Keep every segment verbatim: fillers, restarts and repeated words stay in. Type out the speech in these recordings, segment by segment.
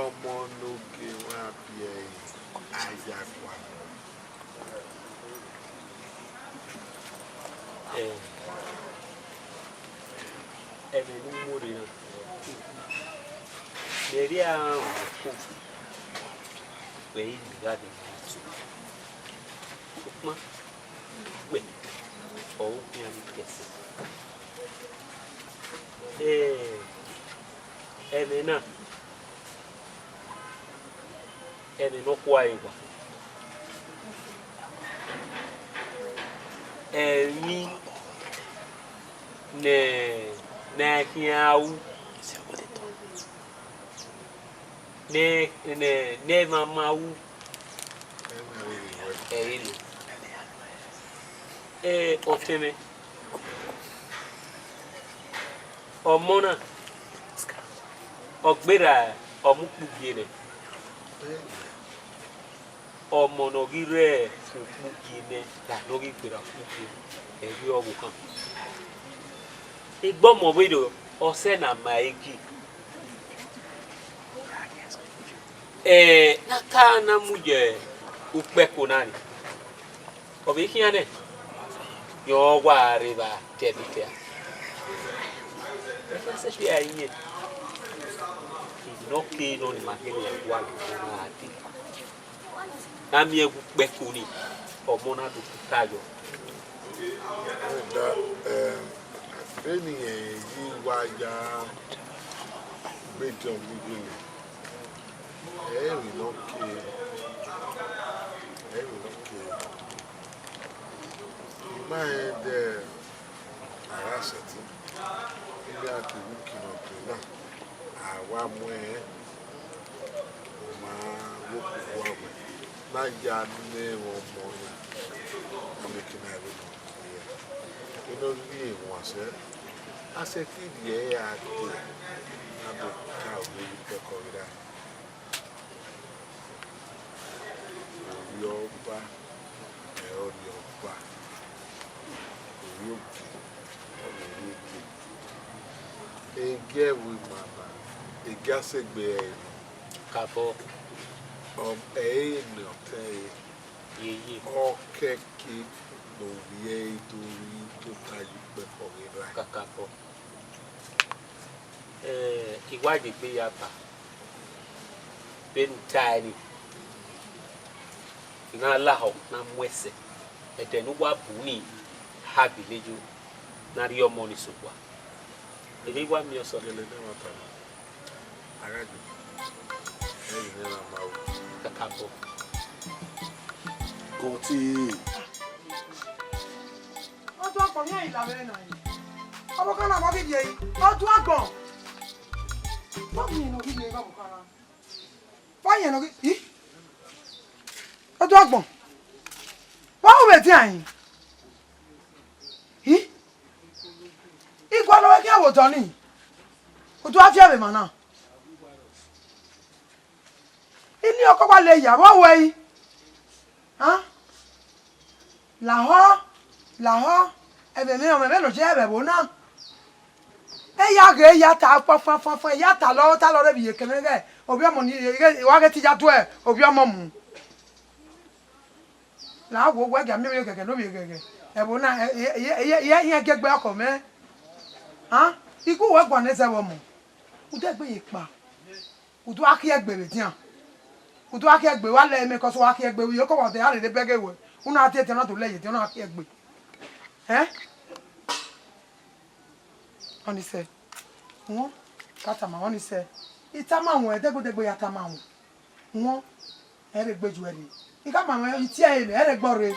Ọmọ ne ogie wa biẹ ẹre, a ya gualọ. Ẹ, ẹmwẹ ne u mu rre na, mẹ rhie a rẹn ọkọ, wẹ i gha dee. Sokpan, wẹ ọre u khian ni kẹsẹ. Ẹ, ẹmwẹ na, ẹmwẹ ne ọ khua ẹre wa. Ẹmwẹ ne, ne a khian ru, ne, ne, ne ẹmwẹ ma ru, ẹre nọ. Ẹ, ọtẹn mwẹ, ọmọ na, ọ gberra ọmọ ukpugie nẹ. Ọmọ ne ọ ghi rre ukpugie nẹ, ne ọ ghi gberra ukpugie nẹ, ẹre ọvbokhan. Egbe ọmọ vberriọ, ọ sẹ ne a ma ẹre gie. Ẹ, ne a ka na mu ye ukpẹko na ni. Ọ vbe khian nẹ, rẹn ọ wa rre evba tẹbitẹ a. Ẹ khian sẹ fi a iyẹn. Emwi ne ọ kere nọ ni ma gele ya gualọ na gha dee. Na miẹn ẹghẹ ukpẹko ni, ọmọ na do kuta yọ. Ẹda, eh, vbene irẹn ye wa ya gbe John gbigbe nẹ, ẹ i re emwi ne ọ kere, ẹ i re emwi ne ọ kere. I ma rẹn dẹ, a gha sẹtin, iran ke vbe uki ne ọ dee na, a wa mu ẹn, ọ ma vbe okhuo uwa wẹ, ne a ya nẹ ẹmwẹ ọmọ na, a miẹn eke na vbe nọ. Vbene ọ ghi rre wan sẹ, a sẹtin rhie ẹre ra dee, ne a do ka oghẹ vbe ukpẹkọ vbe ra. Ovbi ọba, ẹ ọrri ọba, ovbi ogie, ovbi ogie. Egie ẹvbo ima na, egie asegbe ẹre nọ. Kakabọ. Ọ, ẹ i re ne ọtẹn ẹre. Yeye. Ọ kẹke ne ovbi ẹre do rri tota ye ukpẹkọ vbe ra. Kakabọ. Eh, I wa ye egbe ya ba, vbene u tae ni, I na lahọ ne a mu ẹsẹ, ẹdẹ ne uwa bu ni ha gele yo, ne a rhie ọmọ ni sẹ owa. Ere I wa miẹn ọsọ gele ne ẹmwata na, a gha gbe, ẹ i re ne a ma ru. Kakabọ. Gọtẹ. Ọdọ agbọn, iran i la vbe na yi. Ọvbokhan na vbe ọ ghi rhie yi. Ọdọ agbọn. Vbọ vbe irẹn ne ọ ghi rhie vbe ọvbokhan na? Vbọ irẹn ne ọ ghi, i? Ọdọ agbọn. Vbọ ru vbe edian yi? I? I gualọ wẹ khian vbe odọ ni. Udu a viẹ vbe emwa na. Ini ọkọ wa le ya vbe ọ wẹ i? A? Lahọ, lahọ, ẹvbo mwẹ, ọmọ mwẹ ne ọ ye ẹvbo na. E ya ghe, e ya ta fọnfọnfọn, e ya ta lọ, ta lọ rre vbe iyeke mwẹ ighẹ ovbi ọmọ ni, ighẹ wa ghe te I ya duẹ ovbi ọmọ mu. La wo, wẹ gia miẹn ovbi eghẹghẹ ne ovbi eghẹghẹ. Ẹvbo na, ẹ, ẹ, ẹ, ẹ, ẹ, iran gie egbe ọkọ mwẹ. A? I gu wẹ guan ne zẹ vbe ọmọ. Udu egbe ye kpa. Udu a khiẹ egbe vbe edian. Udu a khiẹ egbe, wa lẹ mẹ, cos wa khiẹ egbe, uyo kọ wa ọdẹ, a rherhe bẹghe wẹ. Una tie edian na do lẹ ye edian, una khiẹ egbe. Ẹn? Ọnii sẹ. Wọn, ka tama, ọnii sẹ. I tama wọn, ẹdẹgbẹdẹgbe ya tama wọn. Wọn, ẹ rhe gbe ju ẹre. I ka ma mwẹ, I tie ẹre mẹ, ẹ rhe gbe ọrre.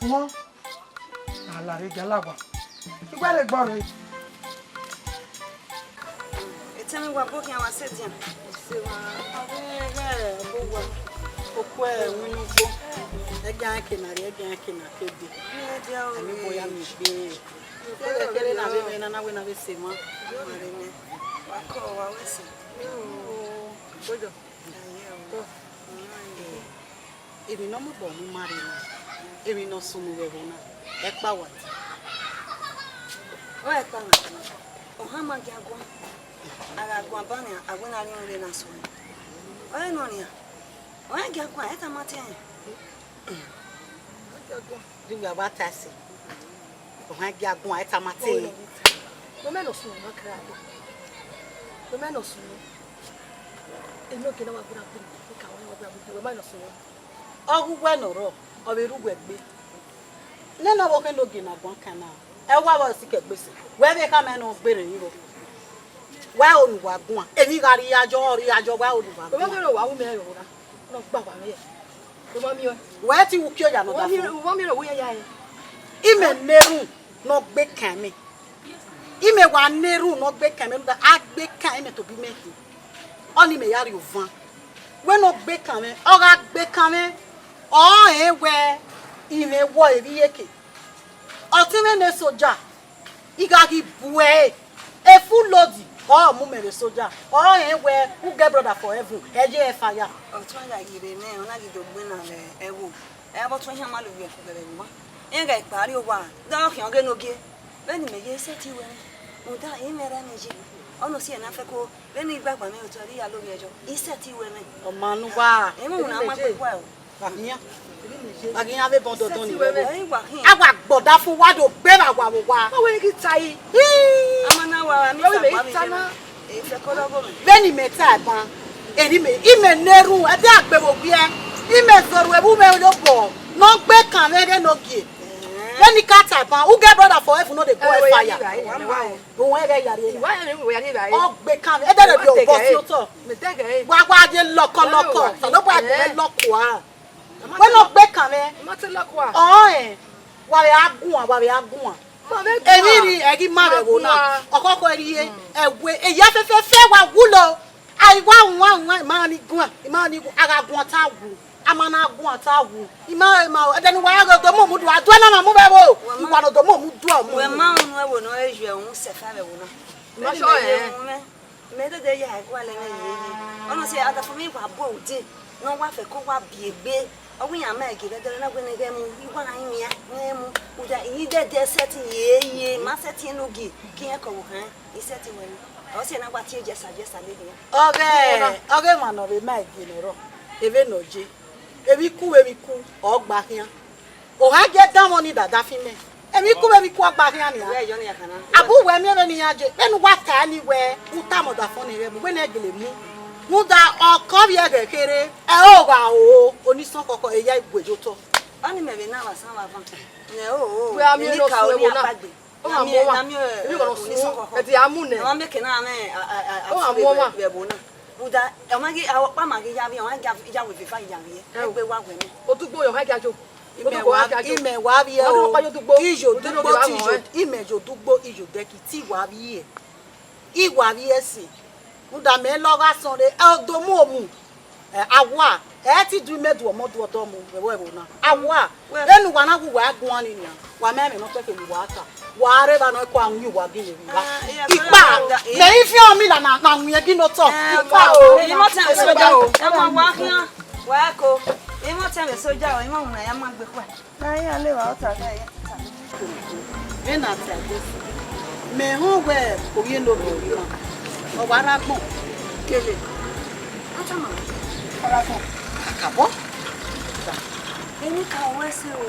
Wọn, a la rre, gia la wa. I gbe rhe gbe ọrre. Etẹn mwẹ, wa bu khian, wa sẹ edian. Sẹ wa. Avbe ighẹ ọbo wa. Okhuo ẹrinmwi ne ugbo. Ẹgian ke na rrie, ẹgian ke na ke dee. Ẹ dia o. Ani bọ ya miẹn egbe. Kere kere na vbe mwẹ na, na wẹ na vbe sẹ emwa. Wa kọ, wa wẹ sẹ. Oyo. Emwi ne ọ mobọ mu ma rre na, emwi ne ọ sunu vbe ẹvbo na, ẹ kpa wa. Ọ ẹ kpa na, ọ hama gia guan, a gha guan ban nia, a wẹ ne a rhie ọnrẹn na sunu. Ẹ nọ nian, ọ rẹn gia guan, ẹ tama tẹn. Rhunmwuda wa ta ẹse, ọ rẹn gia guan, ẹ tama tẹn. Wẹ ma nọ sunu na kra. Wẹ ma nọ sunu. Enogie na wa gbera gbe, ka wa wa gbera gbe, wẹ ma nọ sunu. Ọ ghe uwẹ ne ọ rrọọ, ọ vbe rre uwẹ gbe. Nene ọvbokhan Enogie ne a guan kan na, ẹ wa vbe sikẹ gbe sẹ. Wẹ vbe khama ne ọ gberra emwi rrọọ. Wa ho ne uwa guan, emwi gha rri ayọ, ọ rri ayọ, wa ho ne uwa guan. Wa ghe wa wu mẹ rẹ ora, ne ọ gba wa mẹ. Wẹ ti wu kio ya nọ da fun. Wa mi rẹ wu ya ya. Imẹ ne erhunmwu ne ọ gbe kan mẹ. Imẹ wa ne erhunmwu ne ọ gbe kan mẹ, rhunmwuda a gbe kan imẹ tobọ imẹ khin. Ọnii mẹ ya rrie ovan. Wẹ ne ọ gbe kan mwẹ, ọ gha gbe kan mwẹ, ọ rẹn wẹ I mwẹ wọ evbi iyeke. Ọtẹn mwẹ ne soja, I gha ghi bu ẹre, e full load, ọ mu mẹ vbe soja. Ọ rẹn wẹ u get brother for heaven, ẹ ye hellfire. Ọtẹn gha ghi rre nẹ, ọ na ghi do gbinna vbe ẹvbo. Ẹ vbe ọtẹn hia ma lo vbe ẹkun vbe ẹvbo. Iran gha kpa rrie owa, da ọ khian ọghe Enogie. Vbene imẹ ye sẹtin wẹ nẹ, rhunmwuda imẹ rẹ mwẹ ye. Ọ nọ si ẹre na fẹko, vbene I gba gba mwẹ otọ, I ya lo vbe ẹyọ. I sẹtin wẹ mwẹ. Ọ ma ne uwa. Emọ na ma gbe kua o. Wa khian. Wa khian vbe bọ dọdọ ni. Ẹ wa khian. A wa gbọda fun wa do gbe vbe awa vbe owa. Ọ wẹ ghi ta yi. Ama na wa, wa mi ta gba mi ta na. Vbene imẹ ta ban, eni mẹ, imẹ ne erhunmwu, ẹdẹ a gbe vbe owiẹ, imẹ zẹ orhu ẹvbo mwẹ ye obọ, ne ọ gbe kan mwẹ ghe Enogie. Vbene I ka ta ban, u get brother for heaven no dey go hellfire. Uwẹ ghẹ ya rrie. Ọ gbe kan mwẹ, ẹdẹ rẹ bi obọ si otọ. Wa wa ye lọkọ lọkọ, Osanobua gbe mwẹ lọkọ a. Wẹ ne ọ gbe kan mwẹ. Ọrẹn, wa vbe a guan, wa vbe a guan. Emwi rri ẹghi ma vbe ẹvbo na, ọkhọkhọ rrie, ẹwe, eya fẹfẹfẹ wa wulo. Ai wa wan wan, ima ni guan, ima ni gu, a gha guan ta wu, a ma na guan ta wu. Ima, ima, ẹdẹ ne uwa ghe odomo mu dua, dua na ma mu vbe ẹvbo. I wa ne odomo mu dua mu. Wẹ ma unu ẹvbo ne ọ re ju ẹhun sẹfa vbe ẹvbo na. Ma sọ ẹ. Mẹ dede ya ẹgualẹ nẹ yeye. Ọ nọ si adafo mwẹ wa bu ude ne ọ wa fẹko wa biẹ egbe. Ọ wẹ iran ma gie vbe ẹdẹrẹ na wẹ ne ghẹ mu, I wa na imian ne mu. Uda, I dede sẹtin yeye, ma sẹtin Enogie, ke irẹn ke ọvbokhan, I sẹtin wẹ ni. Ọ si na wa tie jẹsa jẹsa lele iran. Ọghe, ọghe emwa ne ọ vbe ma gie ne ọ rrọọ, evbe ne ọ ye, emwi ku vbe emwi ku, ọ gba khian. Ọ gha gie danmwẹ ni dada fi mẹ. Emwi ku vbe emwi ku ọ gba khian nia. Wẹ yọ ne ya khana. Abu wẹ miẹn vbene iran ye, vbene uwa ta ni wẹ, u tama ọdafọn ne ghẹ mu, wẹ ne ẹ gele mu. Rhunmwuda ọkọ vbiẹ ghẹ kherhe, ẹ o gha o, onisọn khọkhọ, eya i gue ye otọ. Ọni mẹ vbe na vbe asan vbe avan. Nẹ o, o, wẹ a miẹn emwi ka nọ oni ẹvbo na. Akpagbe. Ọ ma mu ọmwa. Emwi gha nọ sunu, ẹdẹ a mu nẹ. Ọ ma miẹn ke na mwẹ, a, a, a, ọ ma mu ọmwa. Vbe ẹvbo na. Rhunmwuda, ọ ma ghi, a, ọkpa ma ghi ya vbiẹ, ọ ma ghi ya, ya wẹ efa ya vbiẹ. Ẹ o. Egbe wa wẹ mẹ. Odugbo yọ, ọ ma ghi ya yo. Imẹ wa, imẹ wa vbiẹ o. Iye odugbo, iye odẹ ki ti wa vbiẹ. I wa vbiẹ ẹse. Rhunmwuda mẹ lọ gha sọnre, ẹ, odomu omu. Ẹ, awa, ẹ ti du imẹ du ọmọ du ọdọ mu, vbe ẹvbo na. Awa, vbene uwa na wu uwa guan ni nian, wa ma ẹmwẹ ne ọ kpẹkẹ ne uwa ta. Wa rre evba nọ, ẹko a wu uwa gele vbe evba. Ikpa, mẹ i fian ọmila na, na wiẹn ghi ne otọ. Ikpa o. Imọtẹn vbe soja o. Ẹ ma wa khian, wa ẹko. Imọtẹn vbe soja o, imọ na ya ma gbe kua. Na ya le wa ota ga ya. Vbene a ta ẹdẹ, mẹ họn wẹ ovbi Enogie ọre ima, ọ wa rre agbọn. Kele. Atama, ọ rre agbọn. Kakabọ. Emwi ka wẹ ẹse o.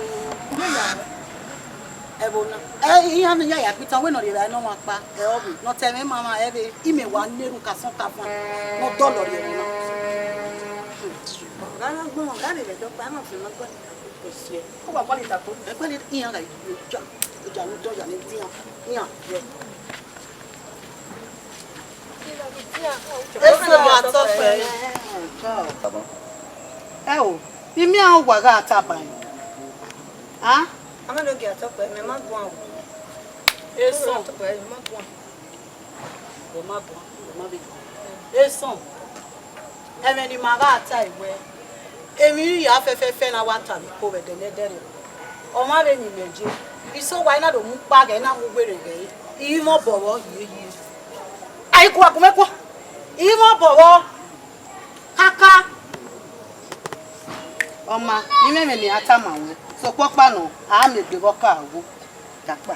Ẹvbo na. Ẹ, iran ne iran ya kpitan wẹ ne ọ rhie evbare ne ọmwa ọkpa, ẹ, ọ vbe ne ọ ta ẹmwẹ ma mwa, ẹ vbe, imẹ wa na erhunmwu ka sọn ka fan, ne ọ dọlọ rhie ẹvbo na. Gha na gbọmọ, gha rre vbe ẹdẹ ọkpa, ẹ ma fi ma gbọmọ. Kò sí ẹ. Ó wà pálí ìdàgbò. Ẹ pálí ìyàn gà ìjà, ìjà ló dọ̀jà ní díàn, díàn yẹ. Eso ma tọ fẹ. Ẹ o, imi a wa gha ta ba yin. A? A ma do gi atọ fẹ, mẹ ma guan o. Eso. Mẹ ma guan. Wẹ ma guan, wẹ ma vbe guan. Eso, ẹmwẹ ne ima gha ta wẹ, emwi hia fẹfẹfẹ na wa ta vbe iko vbe ẹdẹ ne ẹdẹrriọ. Ọmwa vbe ne imẹ ye, iso wa i na do mu ukpa ghẹ, i na mu ugbere ghẹ, i mwẹ obọ vbọ hiehie. Ai, guan, gu mwẹ guan, i mwẹ obọ vbọ kaka. Ọ ma, ne imẹ mwẹ ne a tama ruẹ, sokpan ọkpa nọ, a miẹn egbe vbe ọka vbo. Dakpa.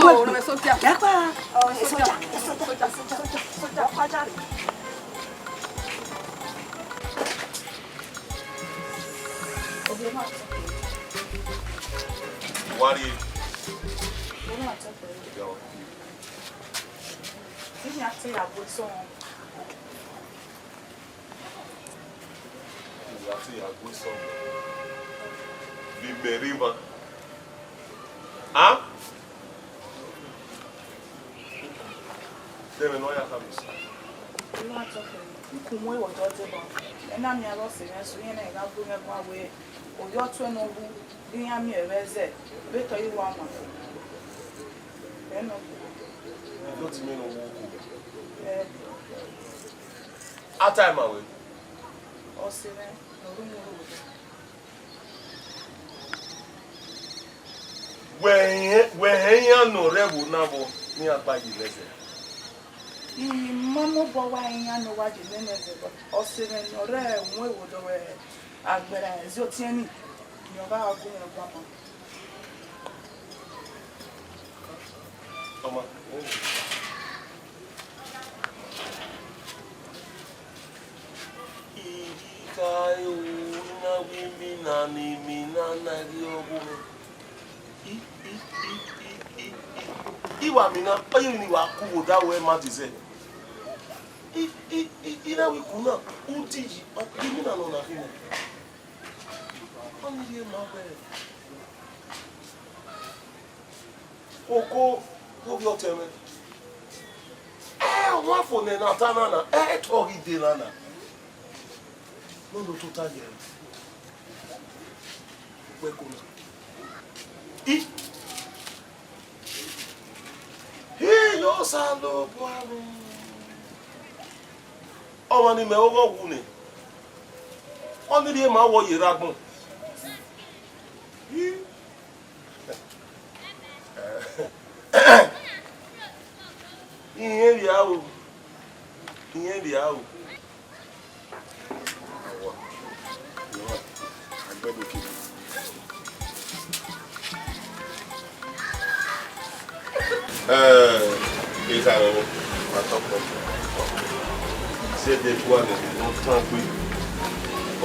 mu ẹgbẹ. Soja. Ẹ kpa. Soja, soja, soja, soja, soja, soja, soja. Wari. Iran te ya gbe sọmọ. Iran te ya gbe sọmọ. Vbe imẹ rre emwa. A? Dẹmwẹ ne ọ ya khama esi. Iran te ọkpẹn, u ku mu ẹvbo dọ deba. Ẹ na miẹn avbe ọse mwẹ sẹ, iran na gha gu mwẹ guan wẹẹ, ovbi ọtuẹn ne ọ wu, iran miẹn vbe ẹzẹ, vbe tọ i wa ma. Ẹ nọ. Ovbi ọtẹn mwẹ ne ọ wu oku. Ẹ. A ta ima wẹẹ? Ọse mwẹ, ne ọ ru mu ru. Wẹ hẹn, wẹ hẹn iran ne ọ rre ẹvbo na vbọ ne iran gba ye mwẹ zẹ? I ma mobọ wa iran ne ọ wa ye mwẹ zẹ, but ọse mwẹ ne ọ rre uhunmwu ẹvbo dọ vbe agbẹra ẹzi ọtiẹn ni, ne ọ gha gu mwẹ guan ma. Ọma. I ghi kha ẹre o, I na wẹ imina ne imina na ghi rre ọghe mwẹ. I, i, i, i, i, i. I wa mina, ọ ye emwi ne I wa ku vbe odaro ẹre ma dezẹ. I, i, i, I na wẹ I ku na, uti yi, ọ, imina nọ na khin nẹ. Ọni rhie ma wẹẹ, Koko, ovbi ọtẹn mwẹ. Ẹ, ọmwa fo nẹ ne a ta na na, ẹ, te ọ ghi de na na. Nọ ne otota ye ẹre. Wẹ ko na. I. He, yo Osanobua mwẹ. Ọmwa ne imẹ ọghọ wu nẹ. Ọni rhie ma wẹ ọ ye rre agbọn. I. Irẹn vbe aro, irẹn vbe aro. Awa, agbẹdokẹ. Ẹ, esa rẹ vbọ, ma tọ kpọ. Zẹdẹ bua nẹ ne ọ tan gbe.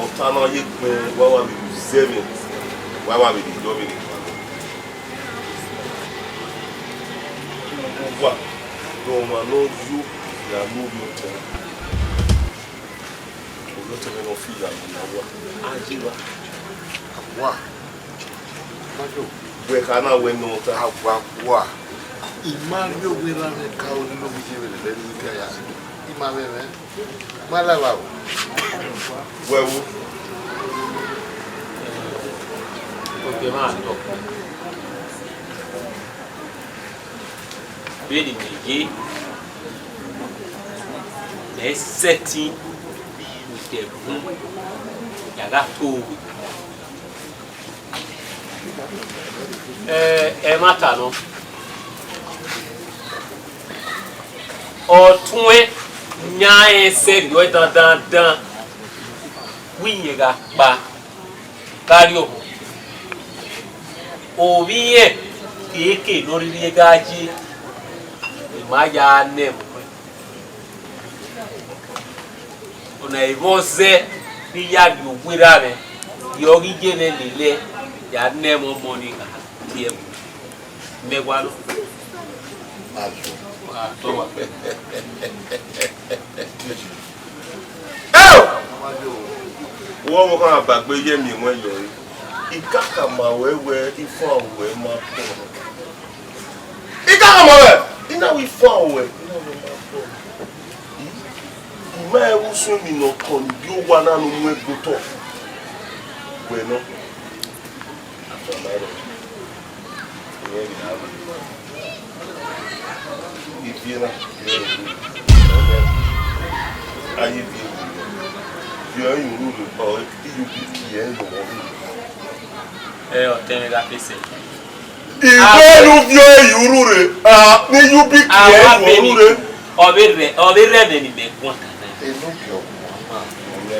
Ọ ta na ye kpẹn, wa wa vbe ru zẹ mwẹ, wa wa vbe rhie yọ vbe rhie kpao. Uwa, ne ọmwa ne ọ yo ya ne ovbi ọtẹn. Ovbi ọtẹn mwẹ ne ọ fi ya ne uwa. A ye evba. Awa. Wẹ kha na wẹ ne ọ ta. Awa, awa. I ma rhie owa erha mwẹ ka ru ne ovbi ye vbe lele ne I ya. I ma mwẹ mwẹ. Ma la evba o. Wẹ wo. Oke ma tọ. Vbene imẹ ye, mẹ sẹtin mu ẹdẹ bun ya gha to owe. Ẹ, ẹmwata nọ. Ọtuẹn yan rẹn sẹrriọ dandandan, wẹ irẹn gha kpa gha rrie ọmọ. Ovbi irẹn keke ne ọ rhirhi gha ye, I ma ya nẹ ẹmwẹ. Ọna i vbe ọ zẹ ne I ya rhie owa erha mwẹ, rhie ọghe iye mwẹ lele, ya nẹ ẹmwẹ ọmọ ni gha tie ẹmwẹ. Mẹ wa nọ. Wa tọ wa. Eo! Wẹ ọvbokhan ba gbe ye miẹn ẹmwẹ yọ re. I ka khama ruẹ wẹ ifuanro ruẹ ma tọ. I ka khama ruẹ, I na wẹ ifuanro ruẹ, I na wẹ ma tọ. I, I ma rẹn vbe usun emwi ne ọ kọ ne I gie owa na ne u mu ẹn gbe otọ. Wẹ nọ. Ivie na, a ye ivie, viọ ẹre ru rre, ọ, iyubi kie ẹre yọ vbọ rre. Ẹ, ọtẹn mwẹ gha fẹsẹ. Ivie ne u viọ ẹre ru rre, a, ne iyubi kie ẹre yọ vbọ rre. Ọ vbe rẹ, ọ vbe rẹ ẹmwẹ ne imẹ guan kan na. Enogie ọmwa na, ọ mwẹ.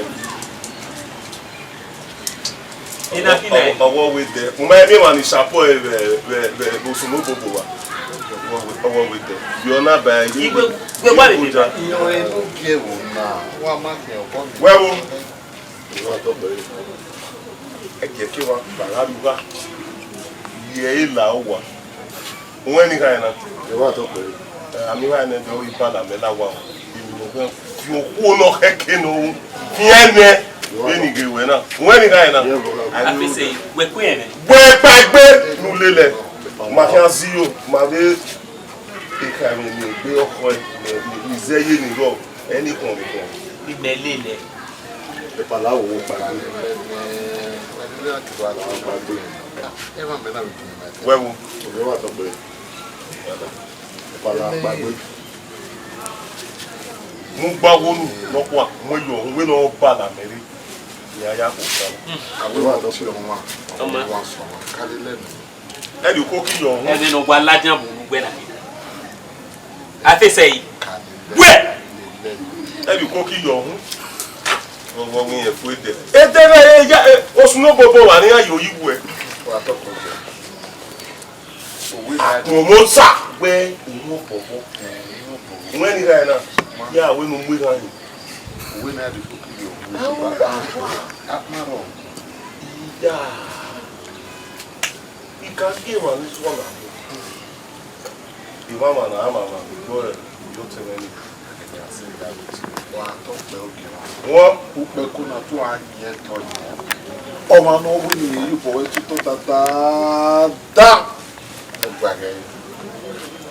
Ena khin nẹ? Ọwọ, ọwọ wẹ dẹ. U ma miẹn emwa ni sapọ ẹre vbe, vbe, vbe osun ne obobo wa. Ọwọ wẹ, ọwọ wẹ dẹ. Yọ na ba ẹre. Igbe, igbe wa vbe deba. Enogie ẹvbo na, wa ma khian obọ ni. Wẹ wo. Ẹkẹkẹ wa, ba gha rhie ugha. Ye ẹre la uwa. Uwẹ ni kha ẹna. Ẹ wa tọ kpẹre. Ẹ, a miẹn iran nẹ, ọ i bala mẹ la wa o. Emwi ne ọ fi okhuo ne ọ khẹke ne ọ fian nẹ, vbene I ghe ruẹ na. Uwẹ ni kha ẹna. Afese, wẹ ku ẹmwẹ. Wẹ kpaegbe ne u lele. Ma khian zẹ iyo, ma vbe ekhaemwi ne egbe ọkhọe, ne, ne, ne izẹye ni rrọọ, ẹ ni khuọnmwi khuọnmwi. Imẹ lele. Epala wo kpaegbe. Kpaegbe. Wẹ wo. Epala kpaegbe. Mu gba wo nu nọkhua, mu yọ, wẹ ne ọ bala mẹ rre. Iran ya koko. Ẹvbo adọsi ọmwa, ọmwa sọmwa, ka lele ẹmwẹ. Ẹdẹ uko ki yọ ọhọn. Ẹmwẹ ne ọ wa ladian vbe unu ugbẹn na. Afese yi. Wẹ! Ẹdẹ uko ki yọ ọhọn. Ọghọ wẹ irẹn fu edẹ. Edẹ vbe ya, e, osun ne obobo wa ne iran yo yi wẹ. Wa tọ kọ. Akpọnmwẹ osa wẹ, unu ọbọbọ. Wẹ ni gha na, ya wẹ ne u mu erhan yi. Uwẹ na di koko yo. Akpọnmwẹ. Iya. I ka gie emwa ni sua na. Emwamwa na, amwamwa, gbe ẹre, yo te mwẹ ni. Wa tọ kpẹ ogie. Wọn. Ukpẹ ko na tu a yin ẹtọ yi. Ọmwa ne ọ wu ni ye iyobọ wẹ tutu tata da. Ẹgbagẹ.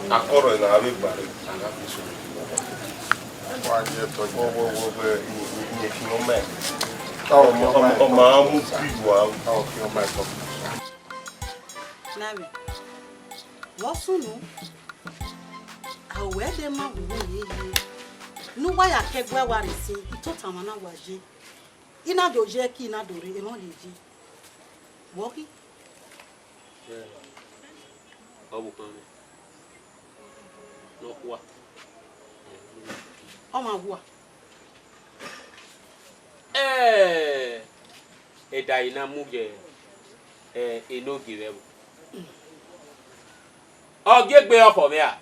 Akọrọ na avbe gbare. Wa yin ẹtọ yi. Wọ, wọ, wọ, wọ, i, i, i, i, i, ọmọ ẹ. Ọmọ, ọmọ, ọmọ a mu bi wa. Nami, vbe ọ sunu? A wẹ de ma vbe uwu ye ye. Ne uwa ya ke ẹguẹ wa rre sin, I tota mwa na wa ye. I na do ye ẹki, I na do rre, emwa ye ye. Vbe ọ ghi? Ẹ, ọvbokhan mwẹ. Ne ọ khua. Ọ ma khua. Ẹ, ẹdẹ a i na mu ye, ẹ, Enogie vbe ẹvbo. Ọ gie egbe ọkhọ mwẹ ra?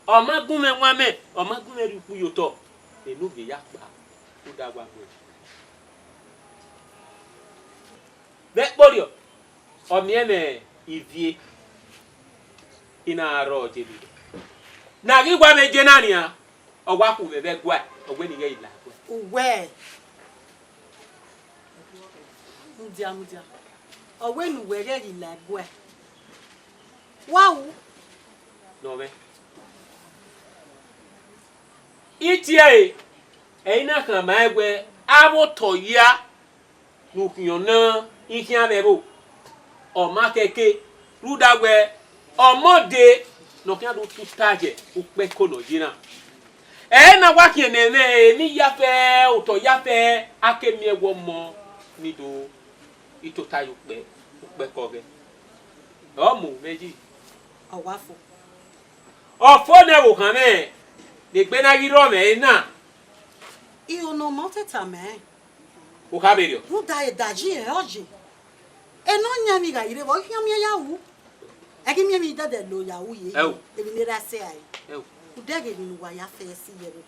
Ọ ma gun mwẹ wan mẹ, ọ ma gun mwẹ rhie ukpu ye otọ. Enogie ya kpa, u da wa gue. Vbe ẹkpo rriọ, ọ miẹn mwẹ ivie, I na rrọọ je vbe. Ne a ghi wa vbe je na nian, ọ wa khu mwẹ vbe ẹguae, ọ wẹ ne I ghẹ i la ẹguae. Uwẹ, mudia, mudia. Ọ wẹ ne uwẹ ghẹ ghi la ẹguae. Wa ru. Nọ mwẹ. I tie ẹre, ẹ i na khama ẹn wẹ, avbe otọ hia ne u khian na, I khian mwẹ ẹvbo, ọ ma khẹke, rhunmwuda wẹ, ọmọ dee ne ọ khian do tuta ye ukpẹ ẹko ne ọ ye na. Ẹ i na wa khian ne ẹmwẹ emwi ya fẹ, otọ ya fẹ, a ke miẹn wẹ ọmọ ni do, I tota ye ukpẹ, ukpẹ ẹko ghẹ. Ọ mu mwẹ yi. Ọ wa fo. Ọ fo nẹ vbe okhan mwẹ, ne egbe na ghi rrọọ mwẹ ẹre na. Iro ne ọ ma ọ te tama ẹn. U kha vberriọ. Rhunmwuda ẹdẹ a yi ẹre ọ yi. Ena ọ yan emwi gha rre vbe ọ khian miẹn ya ru. Ẹ ghi miẹn emwi dẹdẹ lo ya ru ye. Ẹo. Emwi ne erha sẹ rae. Ẹo. Udẹghe emwi ne uwa ya fẹ ẹse ye ẹvbo.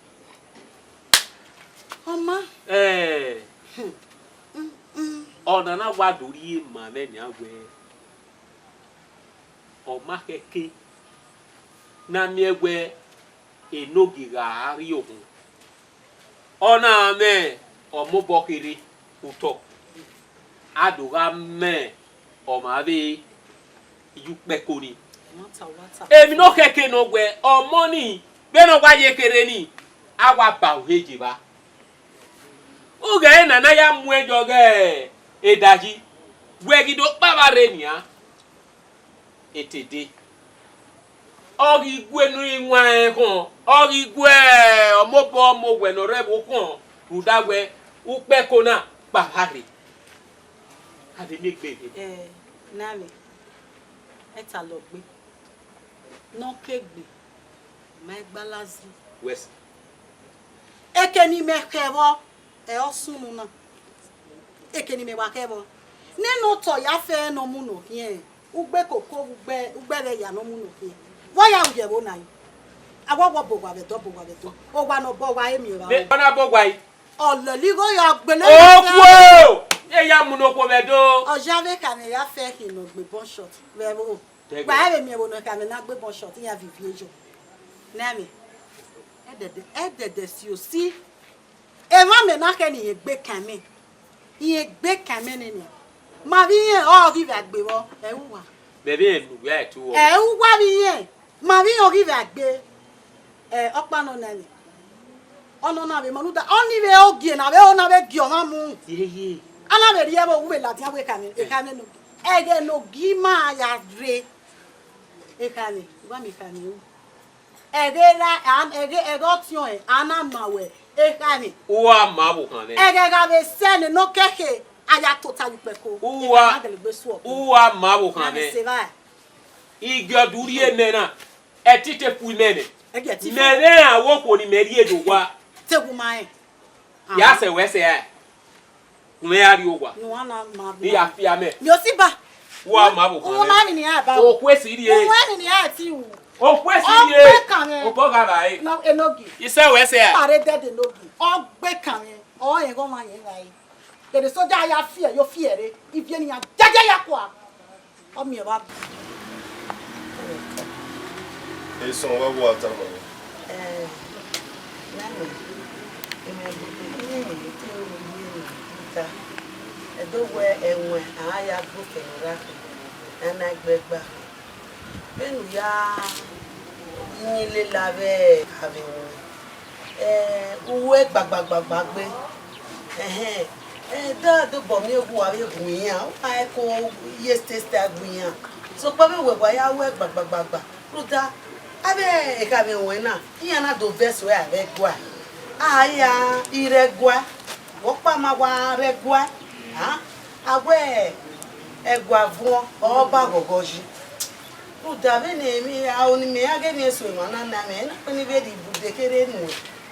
Ọ ma. Ẹ. Hmm. Hmm, hmm. Ọna na wa do rhie ma mwẹ nian wẹẹ, ọ ma khẹke ne a miẹn wẹẹ Enogie gha rrie uhunmwu. Ọ na mwẹ ọmọ obọ kherhe otọ, a do gha mẹ ọmwa vbe ye ukpẹ ẹko nii. Emwi ne ọ khẹke nọ wẹẹ, ọmọ nii, vbene ọ wa ye kherhe nii, a wa ba uhe ye evba. Ughẹ na ne a ya muẹn yọ ghe Edayi, wẹ ghi do kpa vba rre nian, etede. Ọ ghi gu enu iwanrẹn khọn, ọ ghi gu ọmọ obọ ọmọ owẹ ne ọ rre ẹvbo khọn, rhunmwuda wẹ ukpẹ ẹko na kpa vba rre. A vbe miẹn egbe rre. Ẹ, nami, ẹtalọ gbe. Ne ọ ke gbe, ma i gba lazi. Wẹ sẹ? Eke ne imẹ khẹ vbọ, ẹ ọ sunu na. Eke ne imẹ wa khẹ vbọ. Nene otọ ya fẹ ne ọ mu nọ khian, ugbe koko vbe ugbe, ugbe vbe ẹya ne ọ mu nọ khian. Vbe ọ ya ru ye ẹvbo na yi? Awọ wọ bọ owa vbe ẹdẹ, ọ bọ owa vbe ẹdẹ. Owa ne ọ bọ owa emiẹn ra. Ọ na bọ owa yi. Ọ lele igho ya gbele. Okhuo! Ye ya mu ne okhuo vbe ẹdẹ. Ọ ya vbe kha mwẹ ya fẹ khin ne ọ gbe bun shot vbe ẹvbo. Wa ẹ vbe miẹn vbe ne ọ kha mwẹ na gbe bun shot, iran vivi eyo. Nẹ mwẹ. Ẹdẹdẹ, ẹdẹdẹ si osi. Emwa mẹ na khẹ ne irẹn gbe kan mẹ. Irẹn gbe kan mẹ nene. Ma vbe irẹn ọ ghi vbe gbe vbọ, ẹ ru uwa. Mẹ vbe irẹn ne uwa ẹtu vbọ. Ẹ ru uwa vbe irẹn. Ma vbe irẹn ọ ghi vbe gbe. Ẹ, ọkpa nọ na nẹ. Ọ nọ na vbe ma nuda. Ọ ni vbe ogie na vbe, ọ na vbe gie ọmwa mu. Yeye. A na vbe rhie ẹvbo wu vbe ladian wẹ ekhami, ekhami no. Ẹghẹ ne ogie ima ya rre. Ekhami, uwa miẹn ekhami ru. Ẹghẹ ra, a, ẹghẹ, ẹghẹ ọtiọnrẹn, a na ma wẹ ekhami. Uwa ma vbe okhan mwẹ. Ẹghẹ gha vbe sẹ ne nọ kẹkhe, a ya tota ye ukpẹko. Uwa, ekhami a gele gbe suọ. Uwa ma vbe okhan mwẹ. Amẹ se evba. Igiọdu rhie mẹ na, ẹtete ku imẹ nẹ. Ẹgbẹe ẹtete. Mẹ rẹn avbe okhuo ni mẹ rhie do owa. Te gu ma rẹn. Ya sẹ wẹ sẹ a. Mẹ ya rrie owa. Ne uwa na ma. Ne ya fia mẹ. Mẹ osi ba. Uwa ma vbe okhan mwẹ. Uwa ma ni a ba. Okhuo esi rrie. Uwa ni ni a ti wu. Okhuo esi rrie. Ọ gbe kan mwẹ. Obọ gha ra e. No, enogie. Isẹ wẹ sẹ a. Pare dẹdẹ enogie. Ọ gbe kan mwẹ. Ọ rẹn ghe ọmwa yẹn gha re. Kẹdẹ soja ya fiẹ, yo fiẹ re. Ivie ne iran jẹjẹ ya kua. Ọ miẹn vba. Esọn wa wa tama. Eh, nana, imẹ bu imẹ te ru yi na ta. Ẹdo wẹ ẹwẹn a ya gbe okẹn ne ọ rha khin, a na gbe ẹgba. Vbene u ya yin lela vbe avbe ẹwẹn, eh, u ru ẹgbagbagbagba gbe. Ẹhẹn, eh, da dobọ miẹn owa vbe gu iran, u ma ko ye sesta gu iran. Sokpan vbe wẹ wa ya ru ẹgbagbagbagba, rhunmwuda avbe ekhọe mwẹ na, iran na do vẹ ẹse ua vbe ẹguae. A ya i rre ẹguae, vbe ọkpa ma wa rre ẹguae, a, a wẹ ẹguae vuọn, ọ ba ghọghọ yi. Rhunmwuda vbene emwi aro ne imẹ ya ghe emwi eso emwa na na mwẹ, na kpe ne I vbe rhie ibude kherhe nuẹn,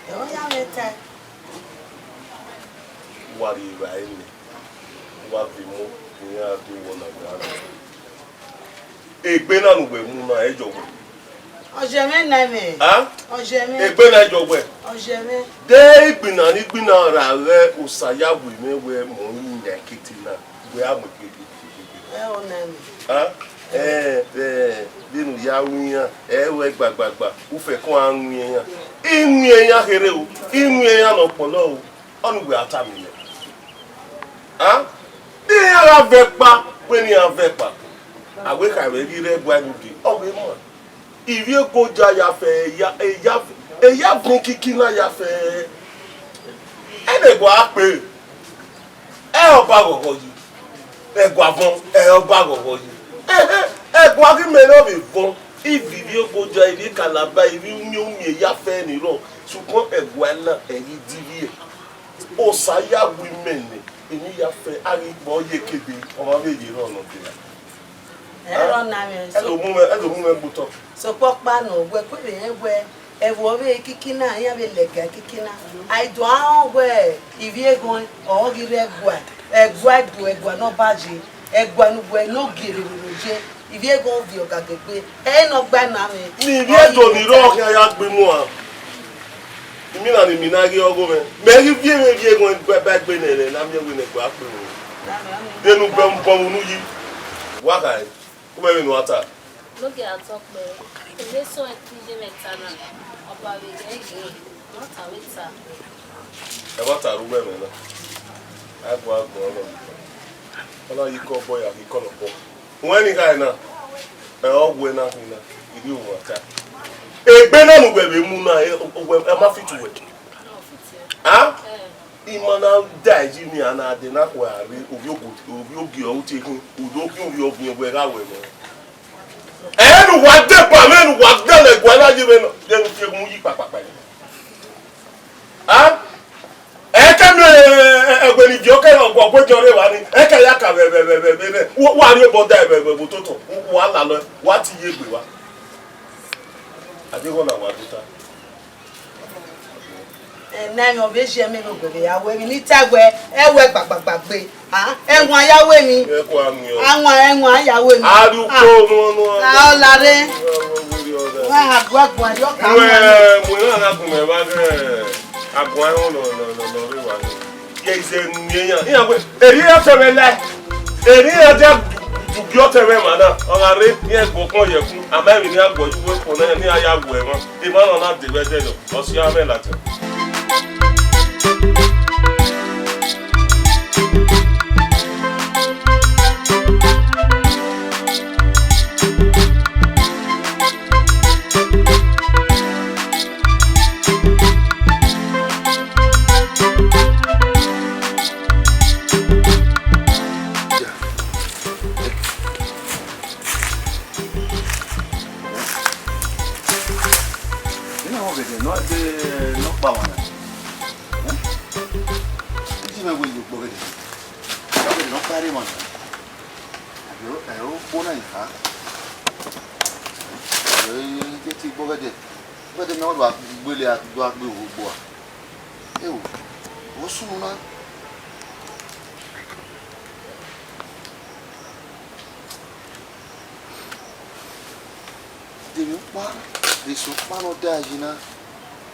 ẹ ọ ya mwẹ tae. Wa rhie evbare nẹ, wa viọ emọ ne iran do wẹ ọna wẹ a na. Egbe na ne uwẹ mu na, ẹ yọ wẹ. Ọyẹmwẹ na mwẹ. A? Ọyẹmwẹ. Egbe na yọ wẹ. Ọyẹmwẹ. De igbinna ne igbinna ra ghẹ Osa ya wu mwẹ wẹ mọ yin yan ekete na, wẹ a mu egbe. Ẹ ọ na mwẹ. A? Ẹ, ẹ, vbene u ya ru iran, ẹ ru ẹgbagbaagba, u fẹko a ru iran. I ru iran kherhe o, I ru iran ne ọ kpọlọ o, ọnii wẹ a tama mẹ. A? De iran gha vẹ ẹkpa, wẹ ne iran vẹ ẹkpa. A wẹ khama ẹre ghi rre ẹguae ne u dee, ọ wẹ ma. Ivbi Egoja ya fẹ, eya, eya, eya vẹn kiki na ya fẹ. Ẹnẹ ẹguae a kpe. Ẹ ọ ba ghọghọ yi. Ẹguae vọn, ẹ ọ ba ghọghọ yi. Ẹhẹn, ẹguae ghi mẹ ne ọ vbe vọn. Ivbi, ivbi Egoja, ivbi Kalaba, ivbi Umiẹn, Umiẹn ya fẹ ni rrọọ. Sokpan ẹguae na, ẹ ghi divbiẹ. Osa ya wu imẹ nẹ, emwi ya fẹ, a ghi kpọ ye kebe, ọmwa vbe ye rrọọ nọ dee. Ẹ rọ na mwẹ. Ẹ do mu mwẹ, ẹ do mu mwẹ gbe otọ. Sokpan ọkpa nọ, wẹ ku vbe rẹn wẹ, ẹvbo ọvbehe kiki na, iran vbe lẹga kiki na. A i do rẹn wẹ, ivbi Egoja, ọ ghi rre ẹguae, ẹguae do, ẹguae ne ọ ba ye, ẹguae ne uwẹ ne ogie rere ye, ivbi Egoja viọ ọgagegbe, ẹ i nọ gba na mwẹ. Ne ivbi Edo ni rrọọ khian ya gbe muan. Imina ni imina ghi ọghe mwẹ. Mẹ ghi viẹ mwẹ viẹ Egoja ba egbe nẹ, ne a miẹn wẹ ne ẹguae kpe mwẹ. Vbene u bọ unu yi, wa khare. U mẹ vbene u a ta. Nogie a tọ kpẹẹ, ivbi eso ẹtin ye mwẹ ta na, ọba vbe ghẹ ghe, ọ ta vbe ta. Ẹ wa ta ru uwẹ mwẹ na. Agbọn agbọn ọnọ. Ọ na yi ikọ obọ ya ghe ikọ nọkpọ. Uwẹ ni ghae na, ẹ ọ wẹ na khin na, I rhie uwa ta. Egbe na ne uwẹ vbe mu na, ẹ, uwẹ, ẹ ma fit uwẹ. A? Ima na da yi ni a na de na khua rre, ovbi ogo, ovbi ogie ọ tie khin, udo khin ovbi ọgbiẹn wẹ gha wẹ nẹ. Ẹ ne uwa dẹkpa, mẹ ne uwa dẹlẹ guẹ na yi mwẹ nọ, de ne u tie gun yi kpakpakpa. A? Ẹ kẹ miẹn ẹgbẹe ni viọ kẹ ọguọguọ ediọn rre evba ni, ẹ kẹ ya ka vbe, vbe, vbe, vbe, vbe, wa rhie obọ da vbe, vbe, vbe ototọ, wa lalọ, wa te iye egbe wa. A deghẹ ọna wa do ta. Ẹ, na emwi ọ vbe zi ẹmwẹ vbe ogbẹghe ya wẹ emwi ne I ta wẹ, ẹ wẹ gbagbagbagbe. Ah, ẹwaẹn ya wẹ emwi. Ẹ kua miẹn o. Awaẹn, ẹwaẹn ya wẹ emwi. A ru ukpo nuan nuan. Ah, ọ lare. Wa ha gu aguan rriọ ka. Wẹ, mu na na gun mẹ vba ghe aguan ẹhọn nọ nọ nọ nọ rre wa. Ye ize nu ye yan. Iran wẹ, eri ya tẹ mwẹ la. Eri ya dia du gi ọtẹn mwẹ ma na. Ọ gha rre, iran gbọkọn ye ẹkun. A ma emwi ne iran guẹ ye uwu ekhọe na, ne iran ya gu ẹmwẹ. Emwa na na de vbe ẹdẹdọ. Ọ si a mwẹ ladian. Ena ọghe ọgẹdẹ ne ọ de ne ọ kpa mwa na. Ẹ? Iji mwẹ wẹ ye okpọ ọgẹdẹ. Ọgẹdẹ ne ọ kpa rre mwa na. Ẹ o, ẹ o, okpo na i kha. Ẹ, ẹ, ẹ, te igbe ọgẹdẹ. Ọgẹdẹ ne ọ do gha gbele, do gha gbe ohu gbo a. Eo, ọ sunu na. De emwi ọkpa, de eso ọkpa ne ọ da yi na,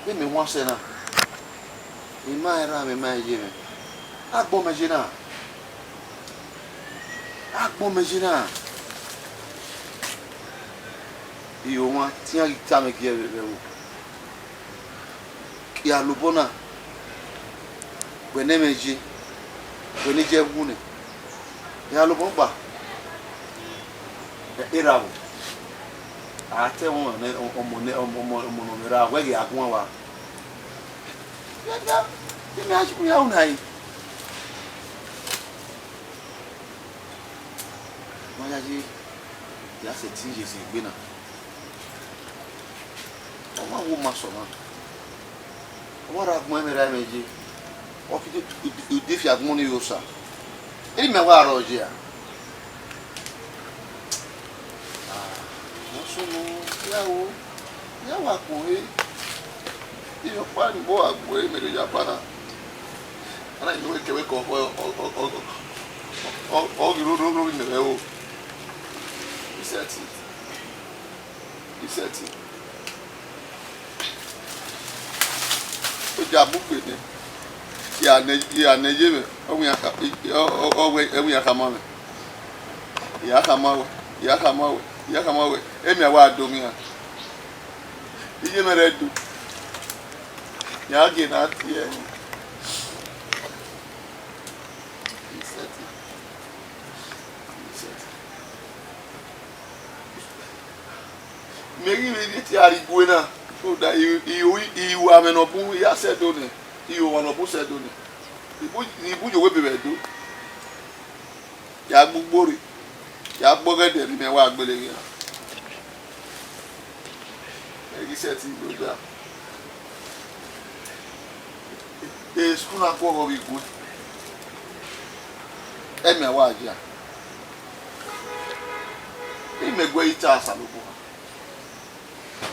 vbe mẹ wan sẹ na, I ma rẹn erha mwẹ, I ma rẹn iye mwẹ, agbọn mẹ ye na, agbọn mẹ ye na. I ho mwa, te iran ghi tama ẹre gie vbe ẹvbo. I gha lobọ na, wẹ ne ẹmwẹ ye, wẹ ne iye wu nẹ, I gha lobọ gba, erha vbo? A te ẹmwẹ ọmọ nẹ, ọmọ nẹ, ọmọ, ọmọ, ọmọ ne ọ mwẹ erha, wẹ ghi a guan vba. Iran, iran, iran, iran ru na re. Ma yayi, ya sẹtin ye zẹ egbe na. Ọ ma wo ma sẹ ọmwa. Ọ ma rre agbọn ẹmwẹ ra ẹmwẹ ye. Ọ ke de, de, de fi agbọn ni ye Osa. Eni mẹ wa rrọọ ye a? Ah, ọ sunu, ya wo, ya wa kue. Iyọkpa ni mo wa gbe mẹ rre ya ba na. Ana inu wẹ kẹvwẹ kọ, ọ, ọ, ọ ghi roro roro mẹ vbe ẹvbo. Isẹtin. Isẹtin. Oja mu gbe nẹ. Ya nẹ, ya nẹ ye mwẹ, ọ wẹ iran kha, ọ, ọ, ọ wẹ, ẹ wẹ iran khama mwẹ. Ya khama wẹ, ya khama wẹ, ya khama wẹ. Emwi a wa do mwẹ iran. Iye mwẹ rẹ do. Ya gie na tie. Isẹtin. Isẹtin. Mẹ ghi vbe rhie tie a rrie igue na, rhunmwuda I, I, I ru amwẹ ne ọ bun, I ya sẹ do nẹ, I ru ọmwa ne ọ bun sẹ do nẹ. I bu, I bu ye owẹ ebe vbe Ẹdo. Ya gbe ugbo rre, ya gbe ọghẹdẹ ne imẹ wa gbele ghe iran. Ẹ ghi sẹtin do da. School na guọghọ vbe igue. Ẹmwẹ a wa ya. Imẹ gu ẹre ta Osanobua.